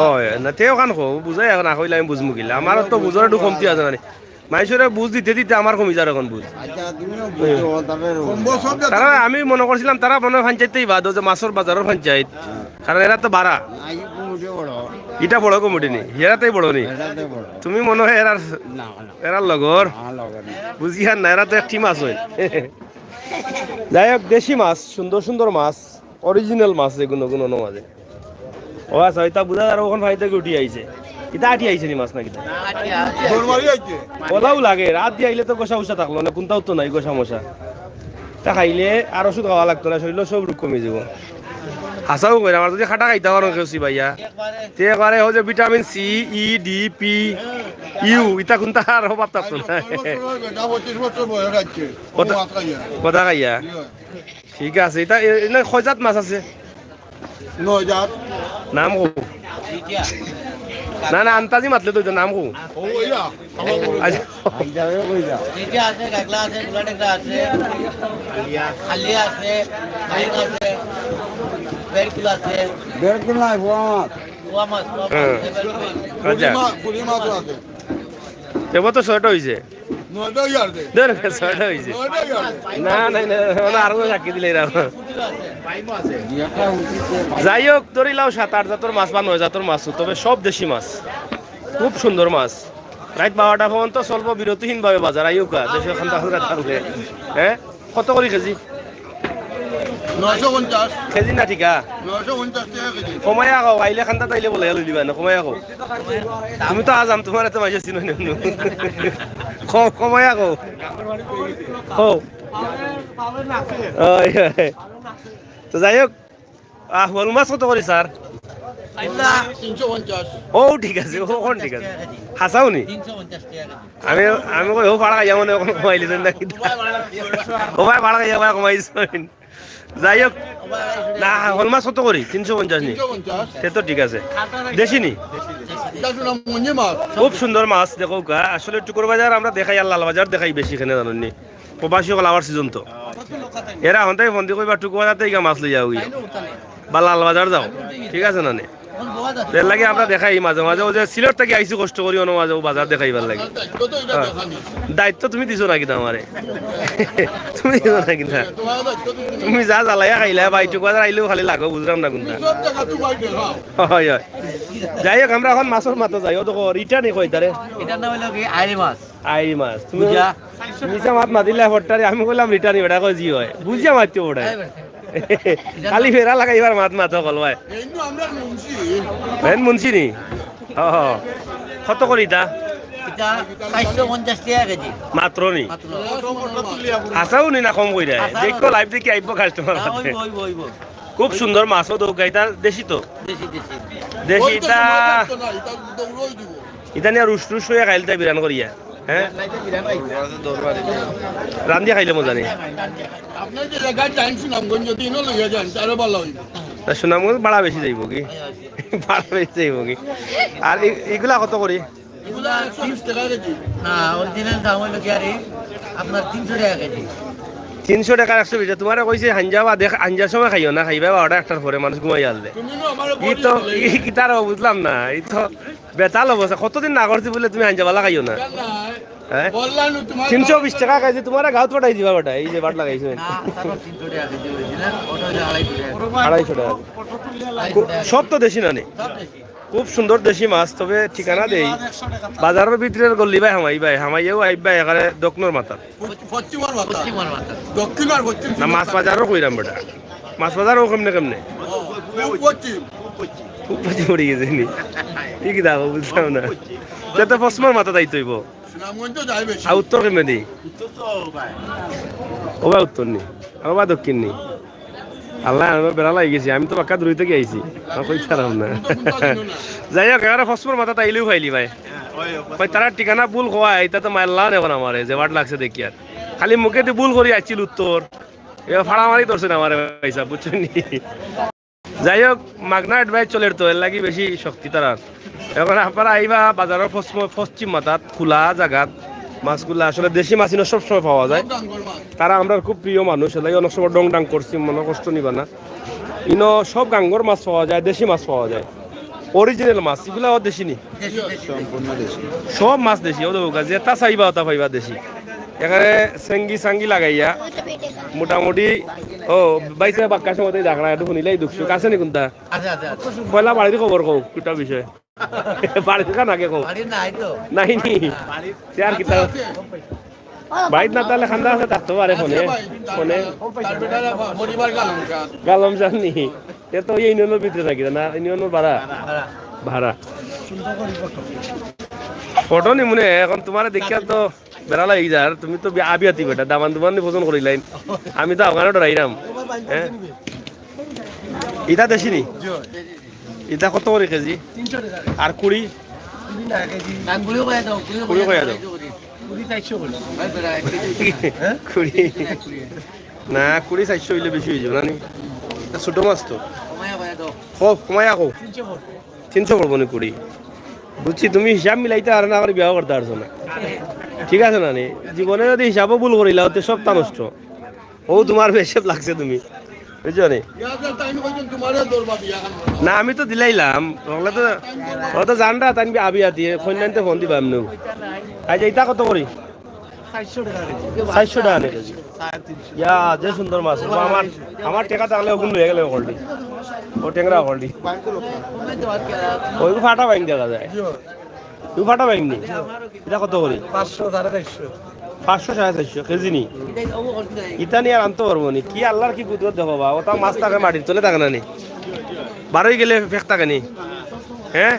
ও, না, তে ওখান কো, বুঝাই এখন না কইলে আমি বুঝমু কিলা। আমার তো বুঝার একটু কমতি আছে না নি। মানুষরে বুঝ দিতে দিতে আমার কমি যার এখন বুঝ। আচ্ছা, তুমিও বুঝো, তারপরে কম বেশ সব জায়গায় তারা, আমি মনে করছিলাম তারা মনে হয় পঞ্চায়েত থাকি বাদ, ওই যে মাছর বাজারর পঞ্চায়েত। কারণ এরা তো বাড়া। না, এই কমিটি বড়। ইটা বড় কমিটি নি, এরাতেই বড় নি। এরাতে বড়। তুমি মনে হয় এরার, না, না। এরার লগর। আমার লগর না। বুঝি আর না, এরা তো এক টিম আছে। যাই হোক, দেশি মাছ, সুন্দর সুন্দর মাছ, অরিজিনাল মাছ যেগুন ওগুন অনো মাঝে। ও আচ্ছা, ইতা বুঝা যার ওখান ফাইতে উঠি আইছে। ইতা আটি আইছে নি মাছ না কিতা? দৌড় মারি আইছে। ওলাও লাগে, রাত দি আইলে তো গোসা উসা থাকলো না, কোনটাও তো নাই গোসা মশা। তা খাইলে আর ওষুধ খাওয়া লাগতো না, শরীরও সব রোগ কমি যাবো। হাছাউ কইরা, আমার যদি খাটা খাইতা পারো কেউ চিবাইয়া, তে একবারে ওই যে vitamin C, E, D, P, U, ইতা কোনটা আর অভাব থাকতো না। ছয় বছর হয়ে গেছে, পঁচিশ বছর বয়স আছে। কথা, ও মাছ খাইয়া। কথা খাইয়া। ঠিক আছে, ইতা এ-, এনে কয় জাত মাছ আছে? নয় জাত। নাম কও। না, না, আন্তাজি মাতলে তো ইতা নাম কও। ও, ইয়া, আমার বড়। আচ্ছা। চিঠি আছে, কাকলা আছে, গুলাটেকরা আছে, খালি আছে, মাইক আছে, বেরকুল আছে। বেরকুল নাই, পোয়া মাছ। পোয়া মাছ, পোয়া মাছ, হ্যাঁ। বেরকুল। আচ্ছা। পুরি মা-, পুরি মাছও আছে। এবার তো ছয়টা হইছে। নয়টা ইয়ার দে। ধর, ছয়টা হইছে। নয়টা ইয়ার দে। না, না, না, না, আরো সাক্ষী দিলে এরা। যাই হোক, ধরিলাও সাত আট জাতর মাছ বা নয় জাতর মাছ, তবে সব দেশি মাছ। খুব সুন্দর মাছ। রাইত বারোটা পর্যন্ত চলবো বিরতিহীনভাবে বাজার। আইউক্কা, দেশর খান্তা খান্তা থাকলে। হ্যাঁ? কত করি কেজি? নয়শো পঞ্চাশ। কেজি না ঠিকা? নয়শো পঞ্চাশ টেকা কেজি। কমাইয়া কও, আইলে খান্দাত আইলে বলে লই দিবা না, কমাইয়া কও। তুমি তো আজ আম তোমার এত মাঝে চিনো নি। কও, কমাইয়া কও। কও। ওই, ওই। তো যাই হোক, আহ, শোল মাছ কত করি, স্যার? তিনশো পঞ্চাশ। ও, ঠিক আছে, ও, কোন ঠিক আছে? হাসাও নি? আমি, আমি কই, ও, পাড়া খাইয়া মনে অখন কমাইলি দেন নাকি? ও ভাই, পাড়া খাইয়া ভাই কমাইছ। যাই হোক, না, শোল মাছ কত করি? তিনশো পঞ্চাশ নি? তিনশো পঞ্চাশ। সে তো ঠিক আছে। দেশি নি? এটা শুনো, মুঞ্জি মাছ। খুব সুন্দর মাছ, দেখো গা। আসলে টুকুর বাজার আমরা দেখাই, আর লাল বাজার দেখাই বেশি, এখানে জানেন নি? প্রবাসী অকল আবার সিজন তো। এরা হন্তাই ফন্দি কইবা টুকু বাজার থাকি মাছ লই যাও গিয়া। বা লাল বাজার যাও, ঠিক আছে না নে? এর লাগি আমরা দেখাই মাঝে মাঝে, ও যে সিলেট থাকি আইছি কষ্ট করি, অনো মাঝে ও বাজার দেখাইবার লাগি। হ্যাঁ। দায়িত্ব তুমি দিছো নাকি তা আমারে? তুমি দিছো নাকি তা? তুমি যা জ্বালাইয়া খাইলা, ভাই, টুকু বাজার আইলেও খালি লাগো, বুঝলাম না কোনটা। হয়, হয়। যাই হোক, আমরা এখন মাছর মাথা যাই, ও দেখো, রিটার্নই কই তারে? এটার নাম হলো কি আইড় মাছ। আইড় মাছ। তুমি বুঝা? মিছা মাত মাতিলা ফট্টারে, আমি কইলাম রিটার্নই, বেটা কয় জি হয়। বুঝিয়া মাতিও বেটা। খালি ফেরা লাগাইবার মাত মাতো কল ভাই। কিন্তু আমরা মুন্সি। বেন মুন্সি নি? ও, কত করি ইতা? এটা চারশো পঞ্চাশ টেকা কেজি। মাত্র নি? মাত্র। হাসাও নি না কম কইরা? হাসাও। দেখো লাইভ দেখি আইবো কাস্টমার। হ্যাঁ, অইবো, অইবো, অইবো। খুব সুন্দর মাছও দৌকা, ইতা দেশি তো? দেশি, দেশি। দেশি ইতা। ইতা নিয়া রুশ রুশ করিয়া খাইল তাই বিরান করিয়া। হ্যাঁ? রান্দিয়া খাইলে মজা নেই। আপনি যে জায়গায় যাইন সুনামগঞ্জ, যদি ইনো লইয়া যান, তাহলে ভালো হইব। না, সুনামগঞ্জ ভাড়া বেশি যাইব কি? ভাড়া বেশি যাইব কি? আর এই, এইগুলা কত করি? এগুলা একশো বিশ টাকা কেজি। না, অরিজিনাল দাম হইলো কি আরে, আপনার তিনশো টাকা কেজি। তিনশো টাকার একশো বিশ। তোমারে কইছি হাঞ্জা বা দেখ, হাঞ্জার সময় খাইও না, খাইবা বারোটা একটার পরে মানুষ ঘুমাই আলদে। তুমি না আমারে ই তো, বলিস ই কিতার বুঝলাম না, ই তো বেতাল অবস্থা। কতদিন না করছি বলে তুমি হাঞ্জা বালা খাইও না? না। হ্যাঁ? বললাম না তোমার তিনশো বিশ টাকা কেজি, তোমার গাঁত পাঠাই দিবা বেটা, এই যে বাট লাগাইছো। না, স্যার, তিনশো টাকা কেজি original, ওটা হলো আড়াইশো টাকা। আড়াইশো টাকা। আড়াইশো টাকা। সব তো দেশি না নি? সব দেশি। খুব সুন্দর দেশি মাছ, তবে ঠিকানা দেই। বাজারর ভিতরে গল্লি বায় হামাই বায়, হামাইয়াও আইবা এখানে দক্ষিণর মাথা। পশ্চিমর মাথা। পশ্চিমর মাথা। দক্ষিণ আর পশ্চিম না, মাছ বাজারও কইরাম বেটা। মাছ বাজারও কেমনে কেমনে? পূব পশ্চিম। পূব পশ্চিম পড়ি গেছে নি? কি কি দাও বুঝলাম না। তে তো পশ্চিমর মাথা যাইতে হইব। সুনামগঞ্জ তো যায় বেশি। আর উত্তর কেমনে দি? উত্তর তো ভাই। ও ভাই উত্তর নি, আর ও ভাই দক্ষিণ নি। আল্লাহ, আমি বেড়া লাগি গেছি, আমি তো বাক্কা দূরই থেকে আইছি, আমি কইতাম না। যাই হোক, এবারে পশ্চিমর মাথা তাইলেও পাইলি ভাই। ভাই, তারা ঠিকানা ভুল কওয়া, এটা তো মারলা না এখন আমারে, যে বাট লাগছে দেখি আর। খালি মুখে দি ভুল করি আইছিল উত্তর। এবার ফাড়ামারি ধরছে না আমারে, ভাই সাহেব, বুঝছেন নি? যাই হোক, মাগনা অ্যাডভাইস চলের তো, এর লাগি বেশি শক্তি তারার। এখন আপনারা আইবা বাজারর পশ্চিম, পশ্চিম মাথাত, খোলা জাগাত, মাছগুলা আসলে দেশি মাছ ইনো সবসময় পাওয়া যায়। তারা আমরার খুব প্রিয় মানুষ, এর লাগি অনেক সময় ডং ডাং করছি, মনে কষ্ট নিবা না। ইনো সব গাঙ্গর মাছ পাওয়া যায়, দেশি মাছ পাওয়া যায়, অরিজিনাল মাছ, এগুলাও দেশি নি। দেশি, দেশি। সম্পূর্ণ দেশি। সব মাছ দেশি, ও দেখো, যেটা চাইবা ওটা পাইবা দেশি। এখানে সেঙ্গি সাঙ্গি লাগাইয়া মোটামুটি, ও, বাইসে বাক্কা সময় দেখা না, একটু শুনিলাই দুঃখ সুখ আছে নি কোনটা? আছে, আছে, আছে। পয়লা বাড়ির খবর কও, কিতা বিষয়? বাড়ির কান আগে কও। বাড়ির নাই তো। নাই নি? বাড়ির সে আর কিতা? বাড়িত না তাহলে খান্দা আছে, থাকতে পারে ফোনে। আছে ভাই, তার ফোনে। তার বেটার পরিবার গালমশান। গালমশান নি? এ তো এই ইউনিয়নের ভিতরে নাকি? না, ইউনিয়নের ভাড়া? ভাড়া। ভাড়া। ফটো নি মনে হয়, এখন তোমারে দেখিয়া তো বেড়া লাগি যার, তুমি তো বি-, আবিয়াতি বেটা, দামান দুমান নি পছন্দ করিলাইন। আমি তো আফগানো ডরাইরাম। হ্যাঁ? ইটা দেশি নি? ইটা কত করে কেজি? তিনশো টাকা। আর কুড়ি? কুড়ি না, কেজি। না, কুড়ি করে দাও, কুড়ি কুড়ি করে করে দাও। দাও। কুড়ি চারশো করে। ভাই, বেড়া, এক কেজি। হ্যাঁ? কুড়ি। না, কুড়ি চারশো হইলে বেশি হয়ে যাবে, না নি? এটা ছোট মাছ তো। কমাইয়া করে দাও। কো-, কমাইয়া কো? তিনশো করে। তিনশো করবো নি কুড়ি? বুঝছি, তুমি হিসাব মিলাইতে পারো না, আমার বিয়া করতে পারছো না। ঠিক আছে না নি? জীবনে যদি হিসাবও ভুল করিলাও, তে সবটা নষ্ট। ও, তোমার বেশে লাগছে তুমি, বুঝছো নি? না, আমি তো দিলাইলাম, হকলে তো, ও তো জানরা, তাই আবি আতি, ফোন নাইতে ফোন দিবা এমনি। আচ্ছা, ইটা কত করি? চারশো টাকা কেজি। চারশো টাকা নি কেজি? সাড়ে তিনশো। ইয়া, যে সুন্দর মাছ। ও আমার, আমার টেকা তাহলে ওগুন লইয়া গেলে অকলটি। ও টেংরা অকলটি। ওই ফাটা বাইন দেখা যায়। তুই ফাটা বাইন নি? ইটা কত করি? পাঁচশো, সাড়ে চারশো। পাঁচশো, সাড়ে চারশো কেজি নি? ইতা নিয়া আর আনতো পারবো নি? কি আল্লার কি কুদরত দেখো বা, ওটা মাছ থাকে মাটির তলে থাকে না নি? বারই গেলে ফেক থাকে নি? হ্যাঁ,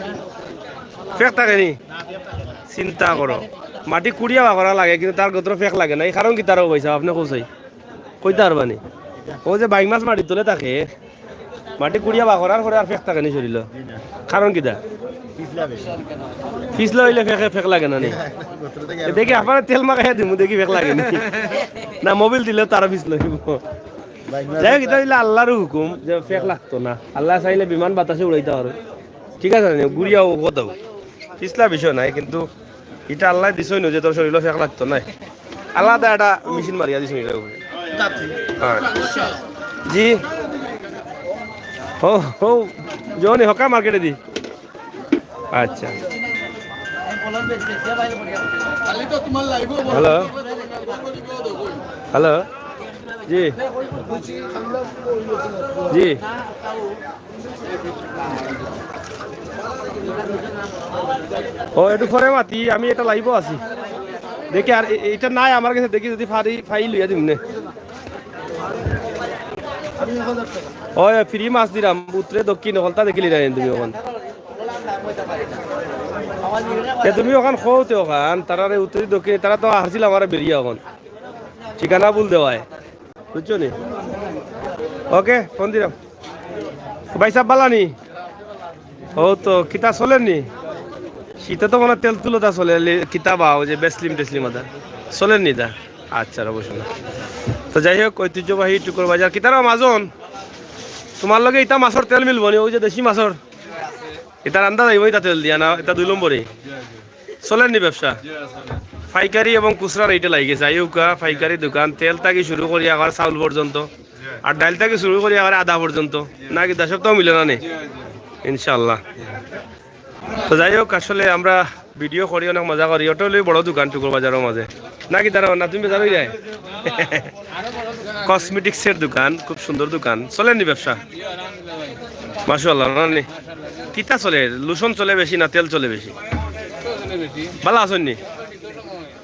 ফেক থাকে নি? চিন্তা করো, মাটি কুড়িয়া বার করা লাগে, কিন্তু তার গতরে ফেক লাগে না। এই কারণ কিতা রে ভাইসাব, আপনে কইছাই, কইতা পারবা নি? ও যে বাইং মাছ মাটির তলে থাকে, মাটি কুড়িয়া বার করার পরে আর ফেক থাকে নি শরীলো। কারণ কিতা? পিছলা অইলে ফেকে, ফেক লাগে না নি? এ দেখি আপনারে তেল মাখাইয়া দিমু, দেখি ফেক লাগে নি। না, মোবিল দিলে তারা পিছলা অইবো। যাই হোক, ইটা অইলে আল্লার হুকুম যে ফেক লাগতো না। আল্লায় চাইলে বিমান বাতাসে উড়াইতা পারে। ঠিক আছে নি? ঘুরিয়াও কথা। পিছলা বিষয় নাই, কিন্তু ইটা আল্লায় দিছইন যে তোর শরীলো ফেক লাগতো নায়। আলাদা একটা মেশিন মারিয়া দিছইন ইটার উপরে। হ্যাঁ। জি। হো, হো, জনি হকা মার্কেটে দি। আচ্ছা। হ্যালো। হ্যালো। জি। জি। ও, একটু পরে মাতি, আমি এটা লাইভও আছি। দেখি, আর এ-, এটা নাই আমার কাছে, দেখি যদি পারি, পাই লইয়া দিমু নে। ওই, ফ্রি মাছ দিলাম, উত্তরে দক্ষিণ, হকলতা দেখিলি না তুমি ওখান। এ, তুমি ওখান কও তে ওখান, তারারে উত্তরে দক্ষিণ, তারা তো হারছিল আমারে বেরিয়া ওখান। ঠিকানা ভুল দেওয়ায়। বুঝছো নি? ওকে, ফোন দিলাম। ভাইসাব, বালা নি? ও তো, কিতা চলের নি? শীতে তো মনে হয় তেল তুলো তা চলে, লে-, কিতা বা, ওই যে বেসলিম টেসলিম আদা। চলের নি দা? আচ্ছা, অবশ্য না। তো যাই হোক, ঐতিহ্যবাহী টুকুর বাজার। কিতার মাজন? তোমার লগে ইতা মাছর তেল মিলবো নি? ওই যে দেশি মাছর? ইতা রান্দা যাইবো ইতা তেল দিয়া না? ইতা দুই নম্বরে। চলের নি ব্যবসা? পাইকারি এবং খুচরা রেটে লাগি গেছে। আইউকা, পাইকারি দোকান, তেল থাকি শুরু করি আবার চাউল পর্যন্ত, আর ডাইল থাকি শুরু করি আবার আদা পর্যন্ত। না কিতা সপ্তাহ মিলে না নি? ইনশাআল্লাহ। তো যাই হোক, আসলে আমরা ভিডিও করি, অনেক মজা করি। ওটা হলো বড় দোকান টুকুর বাজারের মাঝে। না কিতা রে, না তুমি বেজার হয়ে যায়? কসমেটিক্সের দোকান, খুব সুন্দর দোকান। চলের নি ব্যবসা? মাশাআল্লাহ, না নি? কিতা চলে? লোশন চলে বেশি না তেল চলে বেশি? ভালা আছইন নি?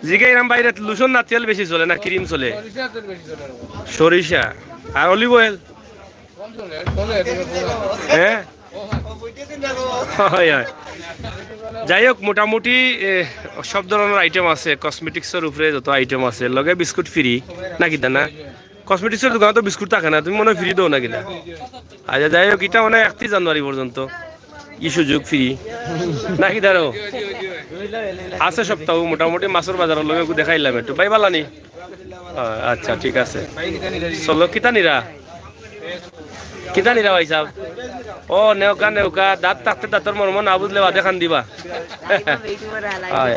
জিগাইরাম ভাইরে, লোশন না তেল বেশি চলে না ক্রিম চলে? সরিষা। আর অলিভ অয়েল? হ্যাঁ? হয়, হয়। যাই হোক, মোটামুটি, এ, সব ধরনের আইটেম আছে, কসমেটিক্সের উপরে যত আইটেম আছে, লগে বিস্কুট ফ্রি, না কিতা না? কসমেটিক্সের দোকানে তো বিস্কুট থাকে না, তুমি মনে হয় ফ্রি দেও না কিতা? আচ্ছা, যাই হোক, ইটা মানে একত্রিশ জানুয়ারি পর্যন্ত ই সুযোগ ফ্রি, না কিতা রে? আছে সপ্তাহ মোটামুটি মাছর বাজারের লগে একটু দেখাইলাম একটু। ভাই বালা নি? আ-, আচ্ছা, ঠিক আছে। চলো, কিতা নিরা? কিতা নিরা ভাইসাব? ও, নেউকা, নেউকা, দাঁত থাকতে দাঁতর মর্ম না বুঝলে বাদে কান্দিবা। হয়।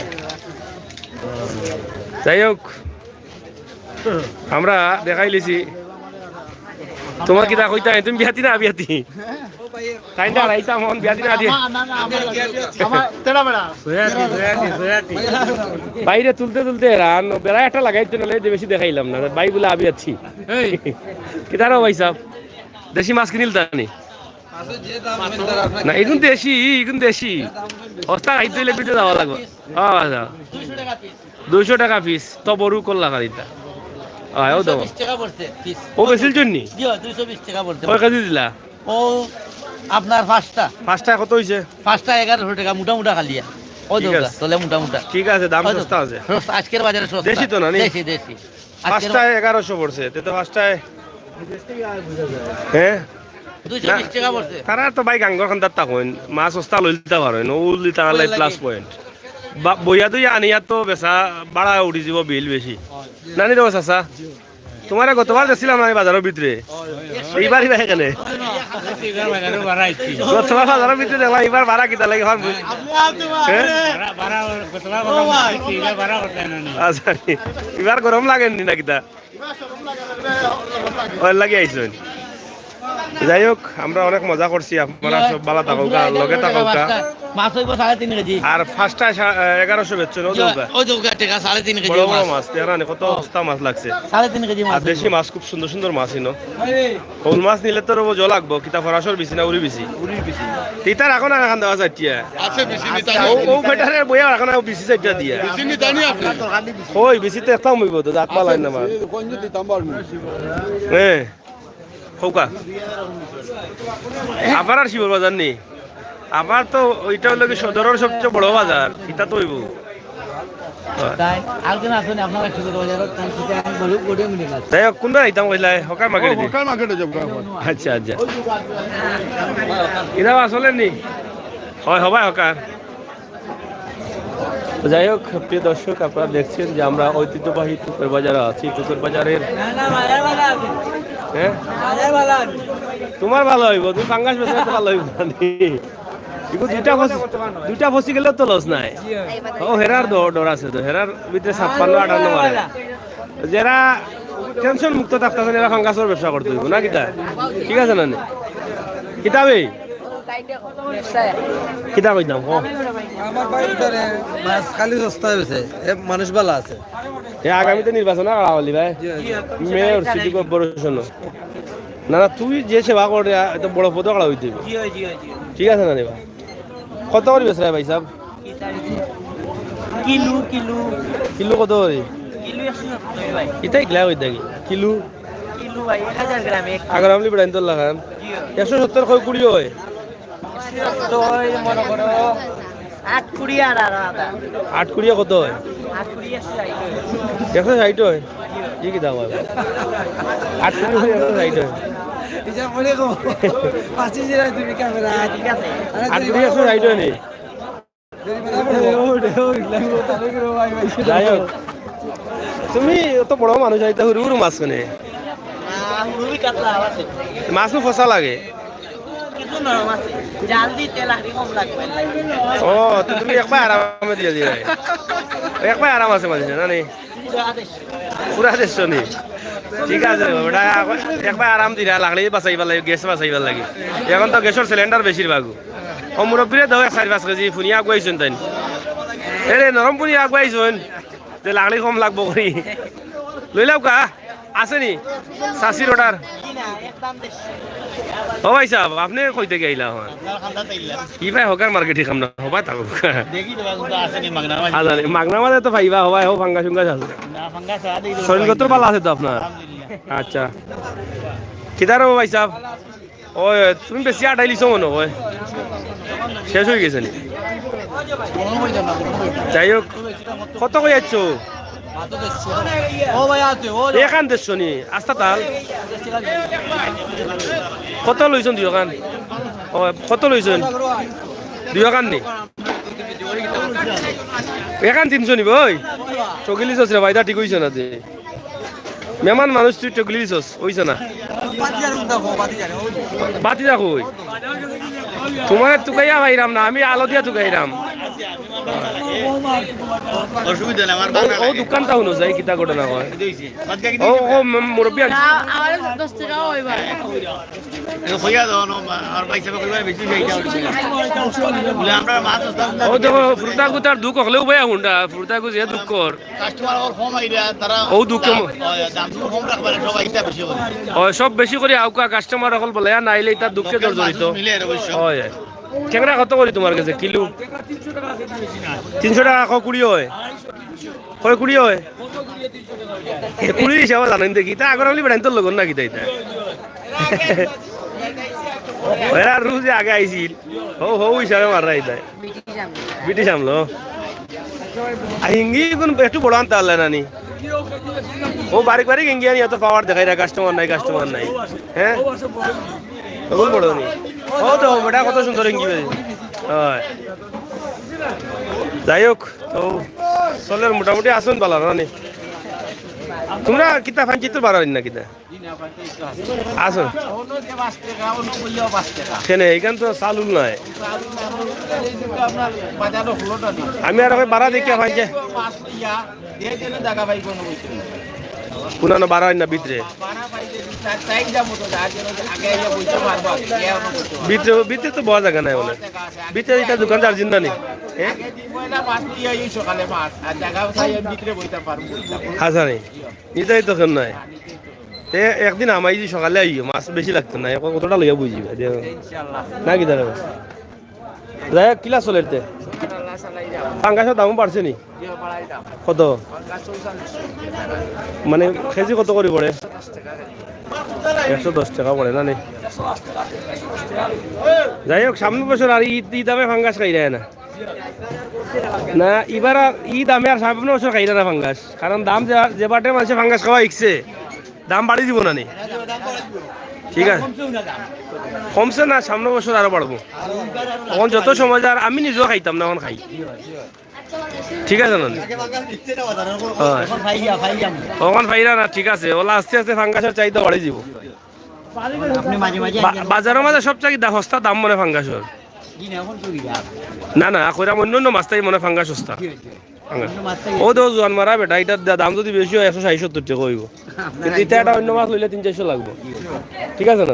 যাই হোক, আমরা দেখাইলিছি। তোমার কিতা কইতা? তুমি বিয়াতি না বিয়াতি? তাইন দাঁড়াইতাম, অখন বিয়াতি না দিয়া। আমার, না, না, আমার, আমার তেরা বেড়া। বাইরে তুলতে তুলতে রান, বেড়া একটা লাগাইতে নালে যে বেশি দেখাইলাম না। ভাই বলে আবি আছি। এই। কিতারও ভাইসাব? দেশি মাছ কিনিল তা নি? না, ইগুন দেশি, ইগুন দেশি। হস্তা খাইতে হইলে পিঠে যাওয়া লাগবে। আচ্ছা। দুইশো টাকা পিস। তো বড় করলা খালিটা। আয়, ও দাও। দুইশো বিশ টাকা পড়ছে পিস। ও বেশির জন্য? জি, হয়, দুইশো বিশ টাকা পড়ছে। কয় কেজি দিলা? ও আপনার পাঁচটা। পাঁচটায় কত হইছে? পাঁচটা এগারোশো টাকা, মোটা মোটা খালিয়া। ও ঠিক দাও আছে। তাহলে মোটা মোটা। ঠিক আছে, দাম ও দাও। সস্তা আছে। সস্তা, আজকের বাজারে সস্তা। দেশি তো না নি? দেশি, দেশি। আজকের পাঁচটায় এগারোশো পড়ছে, তে তো পাঁচটায়, হ্যাঁ? দুইশো বিশ না, টাকা পড়ছে। তারা তো ভাই গাঙ্গর খান্দার তা কইন, মাছ সস্তা লইলতা পারইন, ও উল্লি তারা লাই ওই লাগে। Plus point. বা-, বইয়া দুইয়া আনিয়া তো বেচা বাড়া উঠি যাব বিল বেশি। না নি রে চাচা? তোমারে গতবার দেখছিলাম আমি বাজারের ভিতরে। এইবার, এইবার এখানে। গতবার বাজারের ভিতরে দেখলাম, এইবার বাড়া কিতা লাগে, এখন বুঝ-, হ্যাঁ? আচ্ছা, এবার গরম লাগেনি না কিতা? ওর লাগি আইছইন। যাই হোক, আমরা অনেক মজা করছি। আপনারা সব ভালা থাকউক্কা, লগে থাকউক্কা। মাছ অইবো সাড়ে তিন কেজি। আর পাঁচটা সা-, এগারোশো বেচছইন, অউ যে অউক্কা। অউ যে অউক্কা টেকা, সাড়ে তিন কেজি বড় বড় মাছ। মাছ, দেখরা নি, কত সস্তা মাছ লাগছে। সাড়ে তিন কেজি মাছ আর দেশি অইবো। মাছ, খুব সুন্দর সুন্দর মাছ ইনো। শৌল মাছ নিলে তো রবো জল লাগবো, কিতা ফরাসর বিচি না উরি বিচি? উরি বিচি। তিতা রাখো না, রাখান দেওয়া চাইটিয়া। আছে বিচি নিতা নি ও, আপনি। ও বেটারে বইয়া রাখো না, ও বিচি চাইটিয়া দিয়া। বিচি নিতা নি আপনি। ওই বিচিতে একটা অইবো তো, জাত মালাই না মাছ। কোন যদি দাম বাড়বে? হ্যাঁ। কউক্কা। আবার আর শিবর বাজার নি? আবার তো ওইটা অইলো কি সদরর সবচেয়ে বড় বাজার, ইটা তো অইবো। তাই আর কেন আসেন আপনারা একসাথে বাজারো? তাই সেটা আমি বলুক, ওটা মিলে না। যাই হোক, কোনটা আইতাম কইলাই? হকার মার্কেটে দি? হকার মার্কেটে যাবো এখন। আচ্ছা, আচ্ছা। ইটা আসলে নি? হয়, হবায় হকার। তো যাই হোক, প্রিয় দর্শক, আপনারা দেখছেন যে আমরা ঐতিহ্যবাহী টুকের বাজারে আছি। টুকের বাজারের, হ্যাঁ, তোমার ভালা অইবো, তুমি পাঙ্গাস বেচলে তো ভালা অইবো না নি? ইগু দুইটা ফসি, দুইটা ফসি গেলেও তো লস নাই। ও, হেরার ডর, ডর আছে তো, হেরার ভিতরে ছাপ্পান্ন আটান্ন মারে। যেরা টেনশন মুক্ত থাকতা চাইন, এরা পাঙ্গাসর ব্যবসা করতে অইবো না কিতা? ঠিক আছে না নি? কিতা বে? কিতা কইতাম, ক? আমার ভাই ধরে মাছ খালি সস্তা অইছে, এ মানুষ ভালা আছে। এ আগামীতে নির্বাচন আর আওয়ালি ভাই। জি, জি। Mayor city corporation. না, না, তুই যে সেবা করে, এত বড় পদে খাড়া অইতে অইবো। জি, জি, জি। ঠিক আছে না রে ভাই? কত করি বেচরা ভাই সাহেব? Kilo, kilo. কিলো কত করি? কিলো একশো সত্তর ভাই। ইতাই গ্লা অই দেখি। কিলো? কিলো ভাই, এক হাজার গ্রামে এক। আগর আমলি বেড়াইন তোর লাখান। জি। একশো সত্তর কয় কুড়ি অয়? একশো সত্তর অয়, মনে করো, আট কুড়ি আর, আর আধা। আট কুড়ি কত অয়? আট কুড়ি একশো ষাইট অয়। একশো ষাইট অয়? ই কিতা কয়? আট কুড়ি একশো ষাইট অয়। ইটা মনে কো, পাঁচিশ দিন তুমি ক্যামেরা। ঠিক আছে। আট কুড়ি একশো ষাইট অয় নি? যাই হোক, তুমি অত বড় মানুষ, ইতা হুরু হুরু মাছ কেনে? না, হুরু কাতলা আছে। মাছ নু ফসা লাগে। কিছু নরম আছে। জাল দিতে লাকড়ি কম লাগবে। ও, তো তুমি একবার আরামে দিয়া দিবে। একবার আরাম আছে মাঝে, না নি? পুরা দেশ। পুরা দেশ নি। ঠিক আছে, ওটা একবার আরাম দিরা, লাকড়ি বাঁচাইবার লাগি, গ্যাস বাঁচাইবার লাগি। এখন তো গ্যাসর সিলিন্ডার বেশিরভাগ। ও মুরব্বিরে দেও এক চাইর পাঁচ কেজি, ফুনিয়া আগুয়াইছইন তাইন। এরে, নরম ফুনিয়া আগুয়াইছইন। যে লাকড়ি কম লাগবো করি। লইলাও কা? আছে নি? চাচির অর্ডার। ও ভাই সাহেব, আপনে কই থাকি আইলা অখন? ই ভাই হকার মার্কেটে কাম না, হবায় থাকো। দেখি তো, আছে নি মাগনা মাঝে? মাগনা মাঝে তো পাইবা, হবায়, হো ফাঙ্গাস ফুঙ্গাস আছে। না, ফাঙ্গাস আছে, দেখি তো। শরীর কত ভালা আছে তো আপনার? আলহামদুলিল্লাহ। আচ্ছা। কিতা রে ভাই সাহেব? ওই, তুমি বেশি আটাইলিছো মনে হয়। শেষ অই গেছে নি? যাই হোক, কত কই আইছো? ও ভাই, আছে, ও। এখান দেড়শো নি, আস্তা তাল। কত লইছইন দুইওখান? ও, কত লইছইন? দুইওখান নি? এখান তিনশো নিব, ওই। চকিলি চসরা বাইদা ঠিক অইছে না যে। মেমান মানুষ তুই টকলি দিছস, অইছে না? বাতি যা কই? তোমারে তুকাইয়া পাইরাম না, আমি আলো দিয়া তুকাইরাম। অসুবিধা নাই, আমার ও, ও দোকানটা হুনো যাই, কিতা ঘটনা হয়? ও, ও, ম-, মুরব্বি আন- না, আমার দশ টাকাও অইবা। এটা কইয়া দাও না, আমার ভাই সাহেব কইবা বেশি যাই যাও। বলে, আমরা মাছ উস্তাদ ও দেখো, ফুরুতাগু তার দুঃখ হলেও ভাই হুন্ডা, ফুরুতাগু যে দুঃখ কর। কাস্টমার অকল কম আইরা, তারা ও দুঃখে ম- দাম, অয়, দাম দর কম রাখবা না, সব আইতা বেশি করি। অয়, সব বেশি করি আউকা, কাস্টমার অকল বলে, আর নাইলে তার দুঃখে লোকাল জর্জরিত। মাছ মিলে এর অবশ্য। অয়, অয়। টেংরা কত করি তোমার গেছে কিলো? তিনশো টাকা কয় কুড়ি অয়? কয় কুড়ি অয়? এ কুড়ি হিসাবে জানেন দেখি, তা আগর আমি বেড়াইন তোর লগন না কিতা ইতা? এরা রুজে আগে আইছিল, হো হো হিসাবে মারা ইতা। ব্রিটিশ আমলো। আর হিঙ্গি কোন একটু বড় আনতে পারলে না নি? ও বারিক বারিক হিঙ্গি আনি এত পাওয়ার দেখাইরা, কাস্টমার নাই, কাস্টমার নাই। হ্যাঁ? তখন বড় নি। ও তো বেটা কত সুন্দর হিঙ্গি ভাই। হয়। যাই হোক, তো চলের মোটামুটি আছইন বালা না নি? তোমরা কিতা ফাইন চিত্র বাড়াইন না কিতা? আছো? কেনে, এখান তো চালুল নাই। আমি আর ওই বাড়া দেখিয়া পাই যে। পুরানো বাড়া অয় না ভিতরে? ভিতরে, ভিতরে তো বওয়া জাগা নাই বলে। ভিতরে ইটা দোকান যার জিন্দা নি। এ? হাছা নি। নিতাই তো কেউ নাই। তে একদিন হামাইজি সকালে আইও, মাছ বেশি লাগতো না, অখন কতটা লইয়া বইযিবা। না কিতা রে? যাই হোক, কিলা চলের তে? পাঙ্গাসর দামও বাড়ছে নি? কত? মানে, কেজি কত করি পড়ে? একশো দশ টেকা পড়ে না নি? যাই হোক, সামনর বছর আর ই, ই দামে পাঙ্গাস খাইরায় না। না, ইবার আর ই দামে আর সামনর বছর খাইরায় না পাঙ্গাস। কারণ দাম যে, যে বাটে মানষে পাঙ্গাস খাওয়া শিখছে, দাম বাড়ি যিবো না নি? ঠিক আছে। কমছে না, সামনর বছর আরো বাড়বো। অখন যত সময় যার, আমি নিজেও খাইতাম না, অখন খাই। ঠিক আছে না? অয়। অখন পাইরা না, ঠিক আছে। অলা আস্তে আস্তে পাঙ্গাসর চাহিদা বাড়ি যিবো। বাজারর মাঝে সবচেয়ে কিতা সস্তা দাম মনে পাঙ্গাসর? না, না, কইরাম অন্য অন্য মাছ থাকি মনে পাঙ্গাস সস্তা। পাঙ্গাস। ও তো জোয়ান মারা বেটা, ইটার দা-, দাম যদি বেশি অয়, একশো ষাইট সত্তইর টেকা অইবো। কিন্তু ইটা একটা অন্য মাছ লইলে তিন চাইরশো লাগবো। ঠিক আছে না?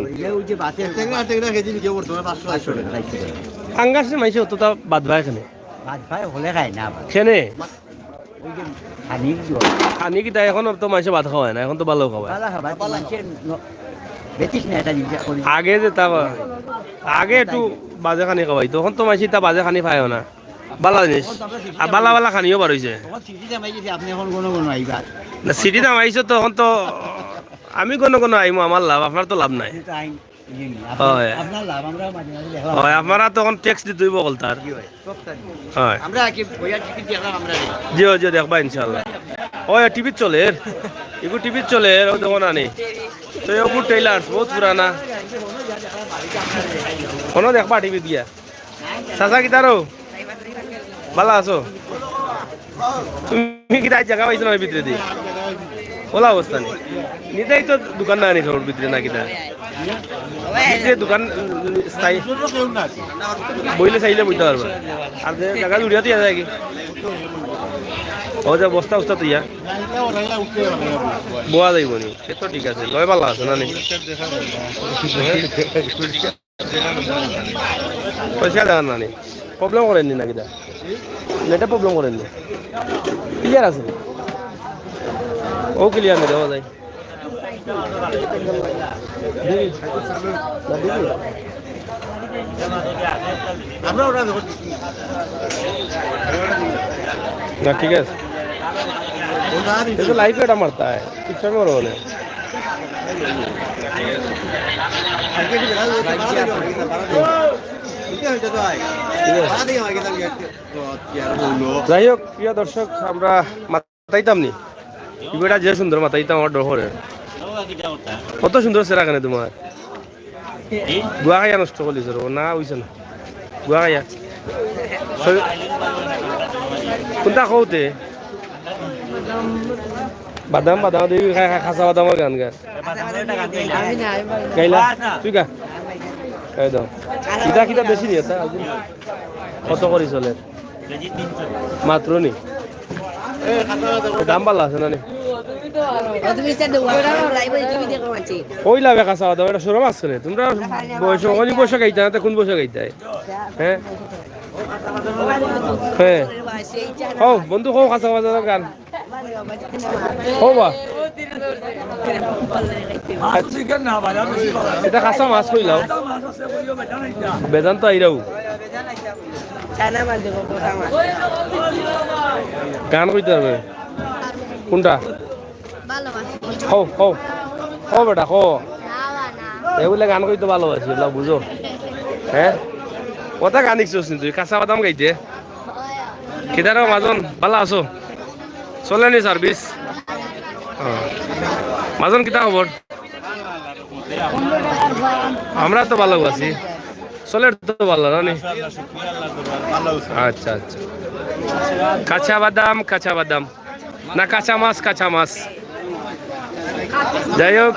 পাঙ্গাসরে মানষে অতটা বাদ পায় কেনে? বাদ পায়, হকলে খায় না আবার। কেনে? ওই যে খানি জোর। খানি কিতা, অখন তো মানষে ভাত খাওয়ায় না, অখন তো ভালা খাওয়ায়। ভালা খাবার তো মানষে ন-, বেচিস না এটা জিনিস এখন। আগে যে তা বা-, আগে একটু বাজে খানি খাওয়াইতো, অখন তো মানষে তা বাজে খানি পায়ও না। ভালা জিনিস। আর ভালা ভালা খানিও বার অইছে। তখন সিটি দামাই গেছে, আপনি এখন ঘন ঘন আইবা। না, সিটি দামাইছো তো, অখন তো আমি ঘন ঘন আইমু, আমার লাভ, আপনার তো লাভ নাই। কিন্তু আইন, ইয়ে নেই, আপনার, অয়। আপনার লাভ, আমরা মাঝে মাঝে দেখলাম। অয়, আপনারা তো অখন ট্যাক্স দিতে অইবো হকলতার। জি ভাই, সব তাই। অয়। আমরা কি বইয়ার টিকিট দেখলাম আমরা। জি, জি, দেখবা ইনশাআল্লাহ। অয়, টিভিত চলের। ইগু টিভিত চলের, অউ দেখো না নি। তো ইগু টেইলার্স, বউত পুরানা। অনো দেখবা টিভিত গিয়া। চাচা কিতা রো? ভালা আছো? তুমি কিতা জাগা পাইছো না ভিতরেদি? অলা অবস্থা নি। নিতাই তো দোকান না নি ঘরর ভিতরে না কিতা? ভিতরে দোকান, উম, স্থায়ী। বইলে চাইলে বইতা পারবা। আর যে জাগা জুড়িয়া তো যায় কি? ও যে বস্তা উস্তা তো ইয়া। বওয়া যাইবো নি। সে তো ঠিক আছে। লয় ভালা আছে না নি? পরিষ্কার দেখা না নি? প্রবলেম করের নি না কিতা? নেটে প্রবলেম করের নি? ক্লিয়ার আছে? ও ক্লিয়ার নি, দেখা যায়। না, ঠিক আছে। এই তো লাইভে এটা মারতা হয়, টিকটকে মারবো না। যাই হোক, প্রিয় দর্শক, আমরা মাতাইতাম নি। ইগু এটা যে সুন্দর মাতাইতাম, আমার ডর করে। কত সুন্দর চেহারা কেনে তোমার? গুয়া খাইয়া নষ্ট করলিছ রে, না অইছে না। গুয়া খাইয়া। সই-, কোনটা কওতে? বাদাম, বাদাম দেবি, খা-, খা-, খাসা বাদামর গান গায়। আমি না, আমি পারি না। গাইলা? তুই গা। গাই দাও। ইটা কিতা বেশি নি ইটা? কত করি চলের? মাত্র নি? দাম ভালা আছে না নি? ও, তুমি ইচ্ছা দেও, আমরা লাইভে তুমি দেখো আছি। কইলা বেকা চাওয়া দাও, এটা শরম আছে নি? তোমরা বয়স, অনি বয়সে গাইতা না, তে কোন বয়সে গাইতা? হ্যাঁ? হ্যাঁ। ও, বন্ধু, কও খাসা বাজারর গান। কও বা। ইটা খাসা মাছ কইলাও। বেদান্ত আইরাও। গান কইতে পারবে? কোনটা? ভালোবাসি। কও, কও। কও বেটা, কও। না, না। এগুলা গান কইতে ভালোবাসি, এগুলা বুঝো। হ্যাঁ? কথা গান শিখছস নি তুই? খাসা বাদাম গাইতে? কিতা রে মাজন, ভালা আছো? চলের নি সার্ভিস? হ্যাঁ। মাজন, কিতা খবর? আমরা তো ভালা আছি। চলের তো ভালা, না নি? আচ্ছা, আচ্ছা। কাঁচা বাদাম, কাঁচা বাদাম। না, কাঁচা মাছ, কাঁচা মাছ। যাই হোক,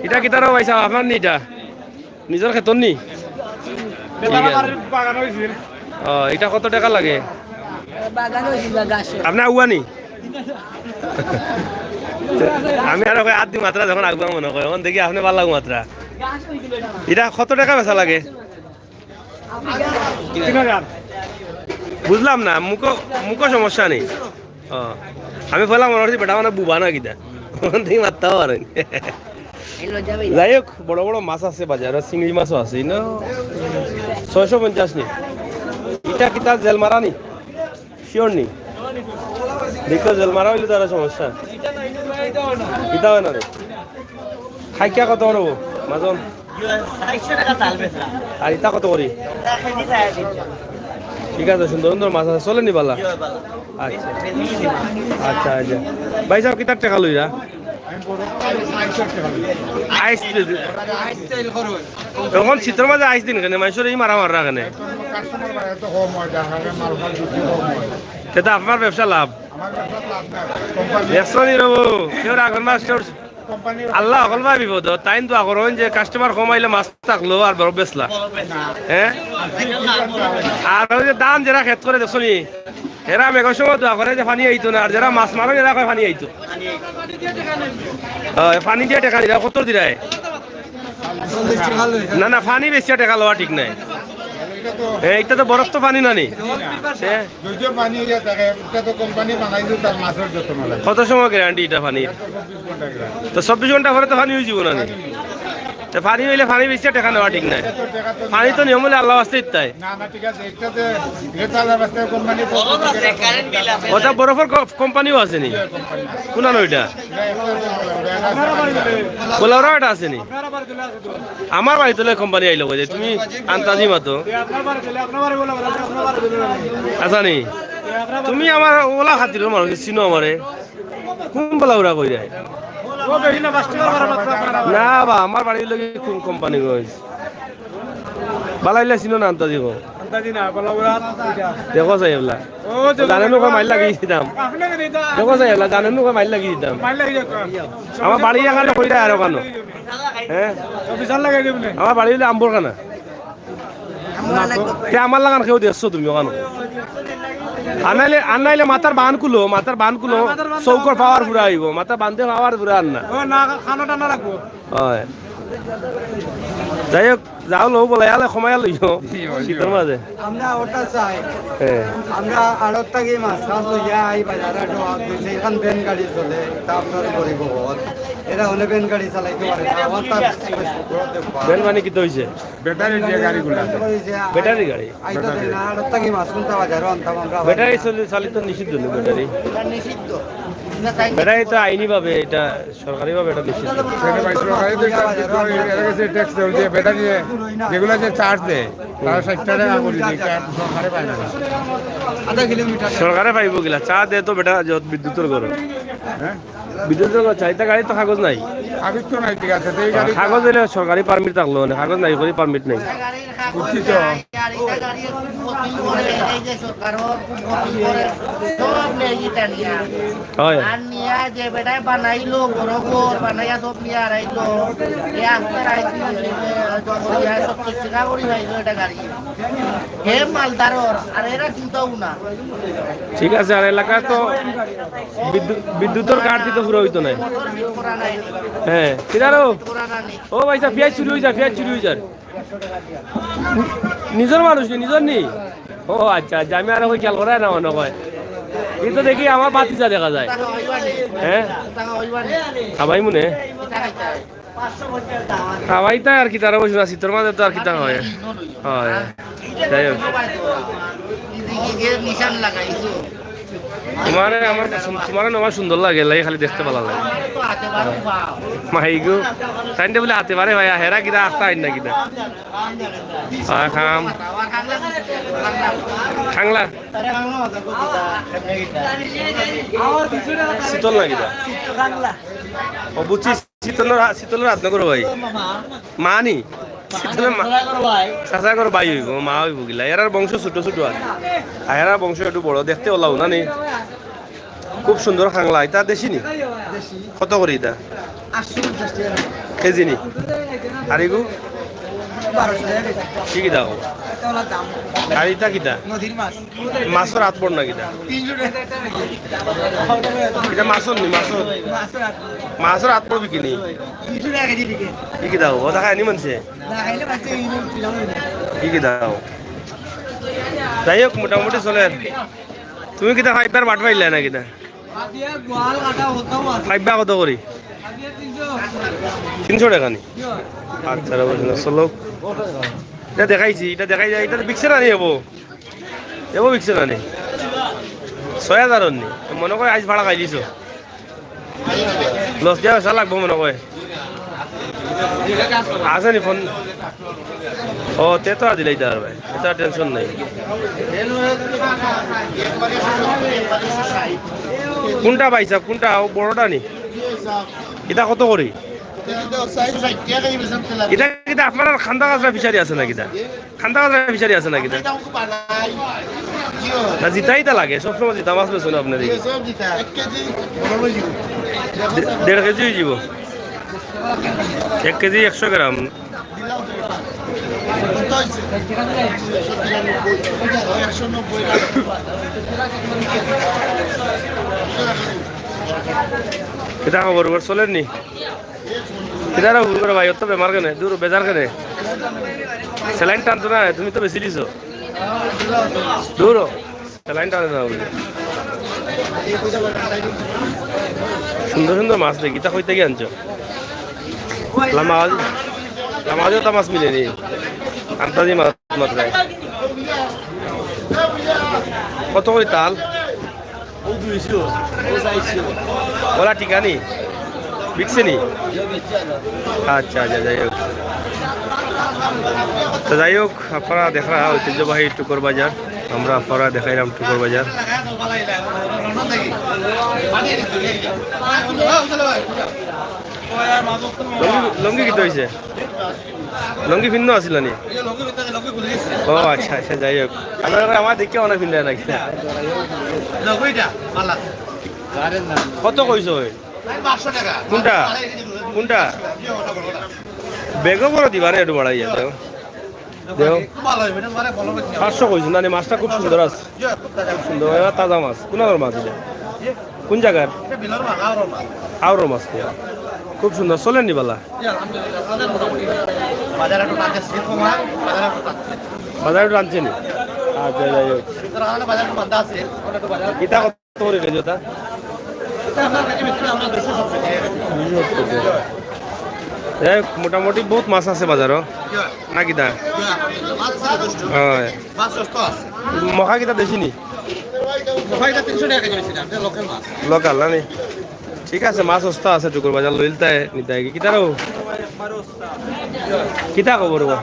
ইটা কিতা রে ভাইসাব, আপনার নি ইটা? নিজর খেতর নি? ঠিক আছে। ও, ইটা কত টেকা লাগে? বাগান অইছিল, গাছ। আপনে আউয়া নি? আমি আরো কই আত দি মাত্রা যখন আগুয়া মনে কয়, তখন দেখি আপনে ভালা মাত্রা। ইটা কত টেকা বেচা লাগে? বুঝলাম না, মুখো, মুখো সমস্যা নেই। ও, আমি পয়লা মনে করছি বেটা মানে বুবা না কিতা, তখন দেখি মাততাও পারে। যাই হোক, বড় বড় মাছ আছে বাজারো, চিংড়ি মাছও আছে, ইনো ছয়শো পঞ্চাশ নি। ইটা কিতা জেল মারা নি? শিওর নি? দেখো, জেল মারা অইলে তো আরো সমস্যা। কিতা অয় না রে? খাইকা কত করবো মাজন? আর ইটা কত করি? ঠিক আছে, সুন্দর সুন্দর মাছ আছে, চলে নি বালা? আচ্ছা। আচ্ছা, আচ্ছা। ভাই সাহেব, কিতার টেকা লইরা? আইস। তখন শীতর মাঝে আইস দিন কেনে? মাইনষর ই মারা মাররা কেনে? কাস্টমার বাড়ে তো কম অয়, যার কারণে মাল ফাল বিক্রি কম অয়। তে তো আপনার ব্যবসা লাভ। আমার ব্যবসা লাভ না। কোম্পানি ব্যবসা নি রবো। কেউ রাখবেন মাছ, কেউ কোম্পানি আল্লাহ হকল ভাই বিপদ। তাইন দোয়া করইন যে কাস্টমার কম আইলে মাছ থাকলো আর বড় বেচলা। না। হ্যাঁ? আর ওই যে ধান যেরা খেত করে দেখছো নি? এরা মেঘর সময় দোয়া করে যে পানি আইতো না, আর যেরা মাছ মারইন এরা কয় পানি আইতো। অয়, পানি দিয়া টেকা দিরা, কত দিরা? না, না, পানি বেচিয়া টেকা লওয়া ঠিক নাই। এ, ইটা তো বরফ তো পানি না নি? এ? যদিও পানি অইয়া থাকে, ইটা তো কোম্পানি বানাইছে তার মাছর যত্ন লাগে। কত সময় গ্যারান্টি ইটা পানির? ইটা তো চব্বিশ ঘন্টা গ্যারান্টি। তো চব্বিশ ঘন্টা পরে তো পানি অইযিবো না নি? তো পানি অইলে পানি বেচিয়া টেকা নেওয়া ঠিক নাই। পানি তো নিয়ম অইলে আল্লাহ বাঁচতে ইত্তাই। না, না, ঠিক আছে, ইটা যে, ইটা তো আল্লাহ বাঁচতে কোম্পানি তো ওটা বরফর ক-, কোম্পানিও আছে নি? কোনানো ইটা? না, ইটা তো বলে, ওটা আছে। কোলাউড়া ইটা আছে নি? আমার বাড়িত লয় কোম্পানি আইলো কই যে, তুমি আন্তাজি মাতো। আচ্ছা নি? তুমি আমার ওলা খাতিরর মানুষ, চিনো আমারে? কোন বালাউড়া কইরায়? না বা, আমার বাড়ির লগে কোন কোম্পানি কই? বালাইলা চিনো না আন্তাজি কো? দেখো চাই এবলা। জানে নুকা মাইল লাগি দিতাম। দেখো চাই এবলা, জানে নুকা মাইল লাগি দিতাম। আমার বাড়ি এখানো কইরায় আরো কেনো? হ্যাঁ? আমার বাড়ি অইলে আম্বর কানা। তে আমার লাখান কেউ দেখছো তুমি ওখানো? আনাইলে, আনাইলে মাথার বান খুলো, মাথার বান খুলো, চউখর পাওয়ার পুরা অইবো, মাথার বান দি পাওয়ার পুরা আর না। ও না, খানো টানা রাখবো। অয়। যাই হোক, যাও লও বলে, আলে কমাইয়া লইও। জি, অয়, জি, শীতর অয়। মাঝে। আমরা ওটা চাই। হ্যাঁ। আমরা আড়ত থাকি মাছ টাছ লইয়া আই বাজারে, তো আপনি যেখান ভ্যান গাড়ি চলে, তা আপনার গরিব হওয়ার। এরা অনেক ভ্যান গাড়ি চালাইতে পারে না, আমার তার ভ্যান মানে কিতা অইছে? ব্যাটারি দিয়া গাড়িগুলা। ব্যাটারি গাড়ি? আইতো দেয় না, আড়ত থাকি মাছ কুনটা বাজারো আনতাম আমরা। ব্যাটারি চলে-, চালিত নিষিদ্ধ নি ব্যাটারি? এটা নিষিদ্ধ। ব্যাটারি তো আইনি ভাবে, এটা সরকারি ভাবে এটা নিষিদ্ধ। সেটা ভাই সরকারি তো এটা, এটা গেছে ট্যাক্স দেয়, ওই যে ব্যাটারি যেগুলা যে চার্জ দেয়, তারা ষাট টাকা করে দিতে, এটা সরকারে পায় না। আধা কিলোমিটার। সরকারে পাইবো কিলা? চা দে তো বেটা, যত বিদ্যুতের গরম। হ্যাঁ? বিদ্যুতের গরম চা, ইতা গাড়িত তো কাগজ নাই। কাগজ তো নাই, ঠিক আছে, তো এই গাড়ি কাগজ অইলে সরকারি পারমিট থাকলো, মানে কাগজ নাই, করি পারমিট নাই। বুঝছি তো। আর ইটা গাড়ি খুব ক্ষতি করে, এই যে সরকারও খুব ক্ষতি করে, সব নেই ইটা নিয়া। হয়। আর নিয়া যে বেটায় বানাইলো, বড় ঘর বানাইয়া সব নিয়া হারাইলো। এই আস্তে রাইত নিয়ে, এ, জঙ্গল নিয়ে সব চেষ্টা করি পাইলো এটা গাড়ি। হে মালদারর, আর এরা চিন্তাও না। ঠিক আছে, আর এলাকা তো বিদ্যুৎ, বিদ্যুতের কাট দিতে পুরো অইতো না। মোটর ফিট করা নাই। হ্যাঁ, কিনারো? করা নাই। ও ভাই সাহেব, পিয়াজ চুরি অই যায়, পিয়াজ চুরি অই যায়। নিজর মানুষ নি, নিজর নি? ও আচ্ছা, আচ্ছা, আমি আর ওই খেয়াল করাই না মনে হয়। কিন্তু দেখি আমার বাতিজা দেখা যায়। হ্যাঁ? খাবাই মনে? খাবাই তাই আর কিতা, আর বসে আছি, তোর মাঝে তো আর কিতা হয়। হয়। যাই হোক। তোমারে আমার, তোমারে আমার সুন্দর লাগে, লাগে খালি দেখতে ভালা লাগে। মাই গো, তাইন দে বলে হাতে পারে ভাই, হেরা কিতা আখতা আইন না কিতা? আ, খাম। খাংলা। শীতল না কিতা? ও, বুঝছি, শীতলর হা-, শীতলর হাত না করো ভাই। মা নি? শীতলর মা। চাচা করো ভাই অইবো, মা অইবো কিলা। এরার বংশ ছোট ছোট আর। আর এরার বংশ একটু বড়, দেখতে ওলাও না নি? খুব সুন্দর খাংলা, ইতা দেশি নি? দেশি। কত করি ইতা? আটশো পঞ্চাশ টাকা। কেজি নি? আর এগু? বারোশো টাকা কেজি। কি কি দাম? আর ইটা কিতা? মাছর আতপর না কিতা? ইটা মাছর নি, মাছর? মাছর আতপর বিকিনি? কি কিতা অউ? অটা খায়নি মানষে? কি কিতা অউ? যাই হোক, মোটামুটি চলের। তুমি কিতা ফাইবার বাট পাইলা না কিতা? ফাইবা কত করি? তিনশো টেকা নি? আচ্ছা, রে বুঝলাম। চলো, ইটা দেখাইছি, ইটা দেখাই যায়, ইটা তো বিকছে না নি অবো? অবো বিকছে না নি? ছয় হাজার নি? মনো কয় আইজ ভাড়া খাইলিছো। লস দিয়া পয়সা লাগবো মনো কয়। আছে নি ফোন? ও, তে তো আর দিলাই তার ভাই, ইটা টেনশন নাই। কোনটা ভাই সাহেব, কোনটা? অউ বড়টা নি? ইটা কত করি? ইটা কিতা আপনার খান্দা কাজরা ফিশারি আছে না কিতা? খান্দা কাজরা ফিশারি আছে না কিতা? না, জিতাই তা লাগে, সবসময় জিতা মাছ বেচুন আপনার দিকে। দে-, দেড় কেজি অই যিবো। এক কেজি একশো গ্রাম। কিতা খবর, খবর চলের নি? কিতা রে, হুজুর ভাই, অত বেমার কেনে? দূর, বেজার কেনে? স্যালাইন টানতো না, তুমি তো বেশি দিছো। দূর। স্যালাইন টানে না বুলে। সুন্দর সুন্দর মাছ দেখি, ইতা কই থাকি আনছো? লামাজ, লামাজও তো মাছ মিলেনি। আন্তাজি মাছ মাত্রায়। কত করি তাল? অলা টিকা নি? বিকছে নি? আচ্ছা, আচ্ছা, যাই হোক। তো যাই হোক, আপনারা দেখরা ঐতিহ্যবাহী টুকুর বাজার। আমরা আপনারা দেখাইলাম টুকুর বাজার। লুঙ্গি, লুঙ্গি কিতা অইছে? লুঙ্গি পিন্দা আছিল নি? ও আচ্ছা, আচ্ছা, যাই হোক। আপনারা আমার দেখে অনেক পিন্দা নাকি? কত কইছো? কোনটা? কোনটা? বেগও বড় দিবা রে, একটু বাড়াইয়া দেও। দেও। পাঁচশো কইছো না নি? মাছটা খুব সুন্দর আছে। খুব সুন্দর, এবার তাজা মাছ। কোন আওর মাছ ইটা? কোন জাগার? আওর মাছ তো। খুব সুন্দর। চলের নি বালা? বাজার একটু টানছে নি? আচ্ছা, যাই হোক। ইটা কত করি কেজি ওটা? যাই হোক, মোটামুটি বউত মাছ আছে বাজারো। না কিতা? অয়। মখা কিতা দেশি নি? লোকাল না নি? ঠিক আছে, মাছ সস্তা আছে, টুকুর বাজার লইলতায় নিতায় কি? কিতা রে? কিতা খবর বা?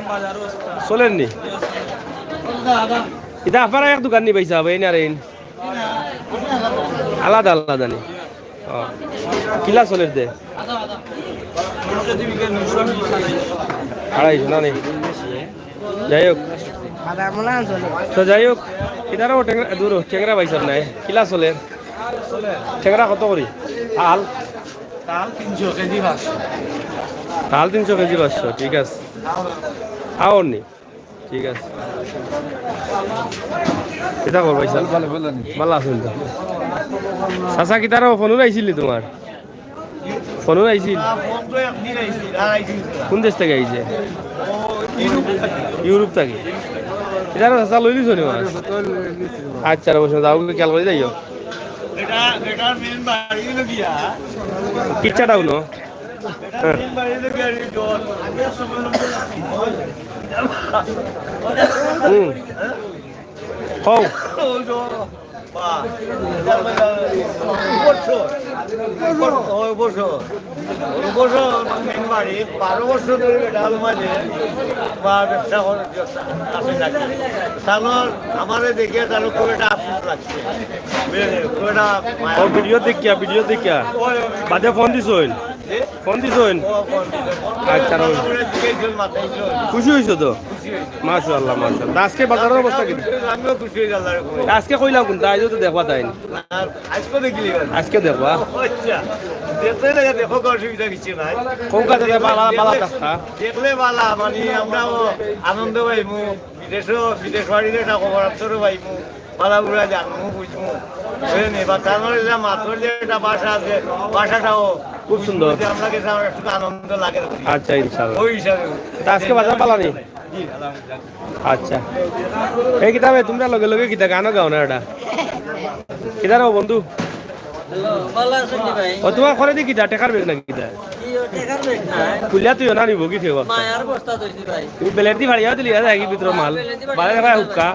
চলের নি? ইটা আপনারা এক দোকান নি পাইছা, এই না রে? আলাদা আলাদা নি? ও। কিলা চলের দে? আড়াইশো না নি? যাই হোক। তো যাই হোক, ইতারাও টেংরা, দূর, টেংরা পাইছইন না। কিলা চলের? টেংরা কত করি? আল? তাল তিনশো, কেজি পাঁচশো। তাল তিনশো, কেজি পাঁচশো, ঠিক আছে। আওর নি? ঠিক আছে। কিতা খবর ভাইসাব? ভালা, ভালা নি? ভালা আছইন তো? চাচা, কিতার ফোন আইছিল নি তুমার? ফোন আইছিল? কোন দেশ থাকি আইছে? ইউরোপ থাকি। ইতার চাচা লইলিছো নি মাছ? আচ্ছা, রে বসে যাও, খেয়াল করি যাইও। কিচ্ছা ডাউন। হুম। কও। বারো বছর ধরি বেটা আমার মাঝে বা ব্যবসা করার জন্য আসে নাকি। তাহলে আমারে দেখিয়া তাহলে খুব একটা আফসোস লাগছে। বুঝলে? খুব একটা মায়া। ও ভিডিও দেখিয়া, ভিডিও দেখিয়া। বাদে ফোন দিছইন? ফোন দিছইন? ও, ফোন দিছে। আচ্ছা, রাহুল। আমরা জিজ্ঞেস করলাম, মাথায় ছিল। খুশি হইছো তো? খুশি হইছে। মাশাআল্লাহ, মাশাআল্লাহ। তা আজকে বাজারের অবস্থা কি? আমিও খুশি হয়ে গেলাম। আজকে কইলাম কোনটা? আইজও তো দেখবা তাই। না, আজকে দেখলি। আজকে দেখবা? আচ্ছা। দেখতে দেখে দেখো, কোনো অসুবিধা কিছু নাই। কোন কাজে দেখবা? আলাদা, আলাদা দেখলে, দেখবা। দেখলে ভালা, মানে আমরাও আনন্দ পাইমু। বিদেশও, বিদেশ বাড়ির একটা খবর আছে রে ভাই, মু বালা বুড়া জানমু, বুঝমু। বুঝলেন? এবার তার মানে যে মাতর যে একটা ভাষা আছে, ভাষাটাও খুব সুন্দর। বুঝতে আমরা গেছে, আমার একটু আনন্দ লাগে আর কি। আচ্ছা, ইনশাআল্লাহ। ওই হিসাবে। তা আজকে বাজার পালানি? জি, আলহামদুলিল্লাহ। আচ্ছা। এই কিতা বে, তোমরা লগে লগে কিতা গানও গাও না এটা? কিতা রে বন্ধু? হ্যালো, ভালা আছইন নি ভাই? ও, তোমার করে দি কিতা? টেকার ব্যাগ না কিতা? কি ও টেকার ব্যাগ না? খুলিয়া তুই না নিব কি ফেরত? মায়ার বস্তা ধরছি ভাই। তুমি বেলেট দি ফাড়িয়া দিলি, আর কি ভিতরে মাল? বেলেট দি ফাড়িয়া বারে ভাই হুক্কা।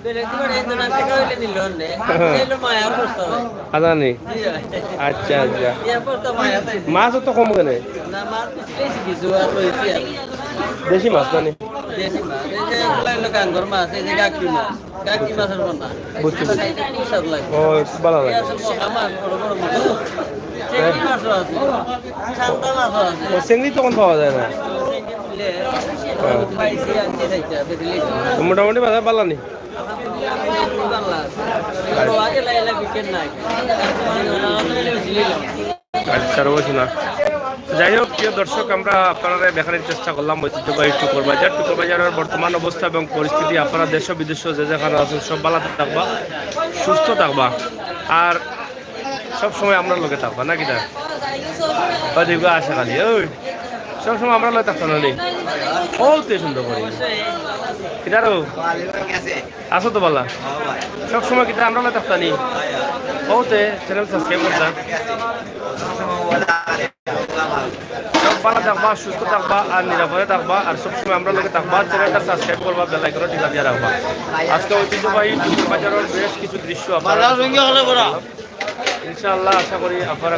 বেলেট দি ফাড়িয়া দিলাম, টেকা অইলে নিল নে। এই অইলো মায়ার বস্তা ভাই। আদা নি? জি ভাই। আচ্ছা, আচ্ছা। এই বস্তা মায়া তাই। মাছ অত কম কেনে? না, মাছ বেশি কিছু আর রইছে আর। দেশি মাছ না নি? দেশি মাছ। এই যে এগুলা অইলো গাঙ্গর মাছ, এই যে গাকি মাছ। গাকি মাছের পোনা। বুঝছি, বুঝছি। খুব স্বাদ লাগে। ও, খুব ভালা লাগে। এই আছে মোটা মাছ, বড় বড় মাছ। চিংড়ি মাছও আছে। সাদা মাছও আছে। ও, চিংড়ি তখন পাওয়া যায় না। চিংড়ি তুলে, হ্যাঁ। পাইছি, আনছি, খাইতে হবে, বুঝলি? তো মোটামুটি বাজার পালানি? আলহামদুলিল্লাহ, ভালা আছে। তো আগে লাইলা বিকেল নাই। আচ্ছা, রয়েছে না। যাই হোক, প্রিয় দর্শক, আমরা আপনারারে দেখানোর চেষ্টা করলাম ঐতিহ্যবাহী টুকুর বাজার। টুকুর বাজারের বর্তমান অবস্থা এবং পরিস্থিতি, আপনারা দেশ ও বিদেশ যে যেখানো আছেন, সব ভালা থাকবা, সুস্থ থাকবা, আর সব সময় আমরার লগে থাকবা, নাকি না? ওই দেখো, আসে খালি, ওই সব সময় আমরার লগে থাকতা না নি? ও, তে সুন্দর করি। কিতারো? আছো তো ভালা? সব সময় কিতা আমরার লগে থাকতা নি? ও, তে channel subscribe করতা। সব ভালা থাকবা, সুস্থ থাকবা, আর নিরাপদে থাকবা, আর সবসময় আমরার লগে থাকবা। Channelটা subscribe করবা, bell iconও টিপা দিয়া রাখবা। আজকে ঐতিহ্যবাহী টুকুর বাজারের বেশ কিছু দৃশ্য আপনারা ইনশাআল্লাহ আশা করি আপনারা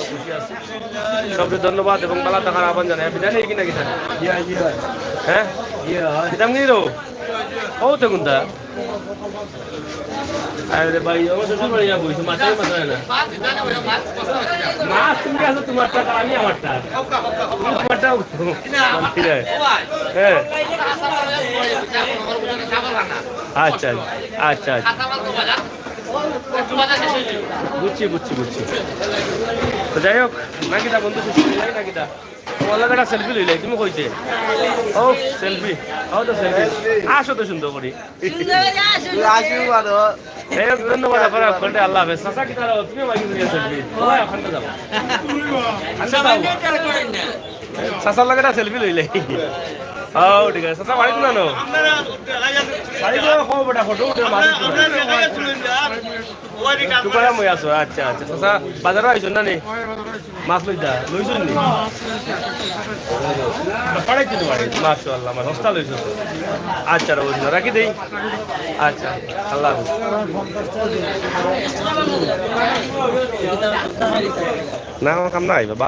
খুশি আছেন। সবকে ধন্যবাদ এবং ভালা থাকার আহ্বান জানাই। বিদায় নেই কিনা কিনা? হ্যাঁ? কিতামগিরো? ও তো কোনটা? আরে ভাই, আমার শ্বশুর বাড়ি যাবো, মাথায় মাথায় না। মাছ তুমি আছো তোমারটা, আর আমি আমারটা। তুমি তোমারটা, হ্যাঁ। আচ্ছা, আচ্ছা, আচ্ছা। বুঝছি, বুঝছি, বুঝছি। তো যাই হোক, নাকি দা বন্ধু, খুশি হইলাই নাকি দা? তোমার লগে একটা selfie লইলাই, তুমি কইতে? ও, selfie। ও তো selfie। আসো তো সুন্দর করি। সুন্দর করি আসো। আসো বাবা। এই ধন্যবাদ, আপনারা আপনাদের আল্লাহ হাফেজ। চাচা, কি তারা তুমি মাইকে দিয়ে selfie? ওই, ওখানে যাও। চাচার লগে একটা selfie লইলাই। ও, ঠিক আছে। চাচা, বাড়ি কোন আনো? বাড়ি কোন? কও বেটা, ফটো উঠে মারি দিও। টুকারাম হয়ে আছো, আচ্ছা, আচ্ছা। চাচা, বাজারো আইছো না নি? মাছ লইতা, লইছো নি? পাড়াইতে তো পারি, মাশাআল্লাহ, আমার হস্তা লইছো তো। আচ্ছা, রোজ না, রাখি দেই। আচ্ছা, আল্লাহ হাফেজ। না, আমার কাম নাই, বাবা।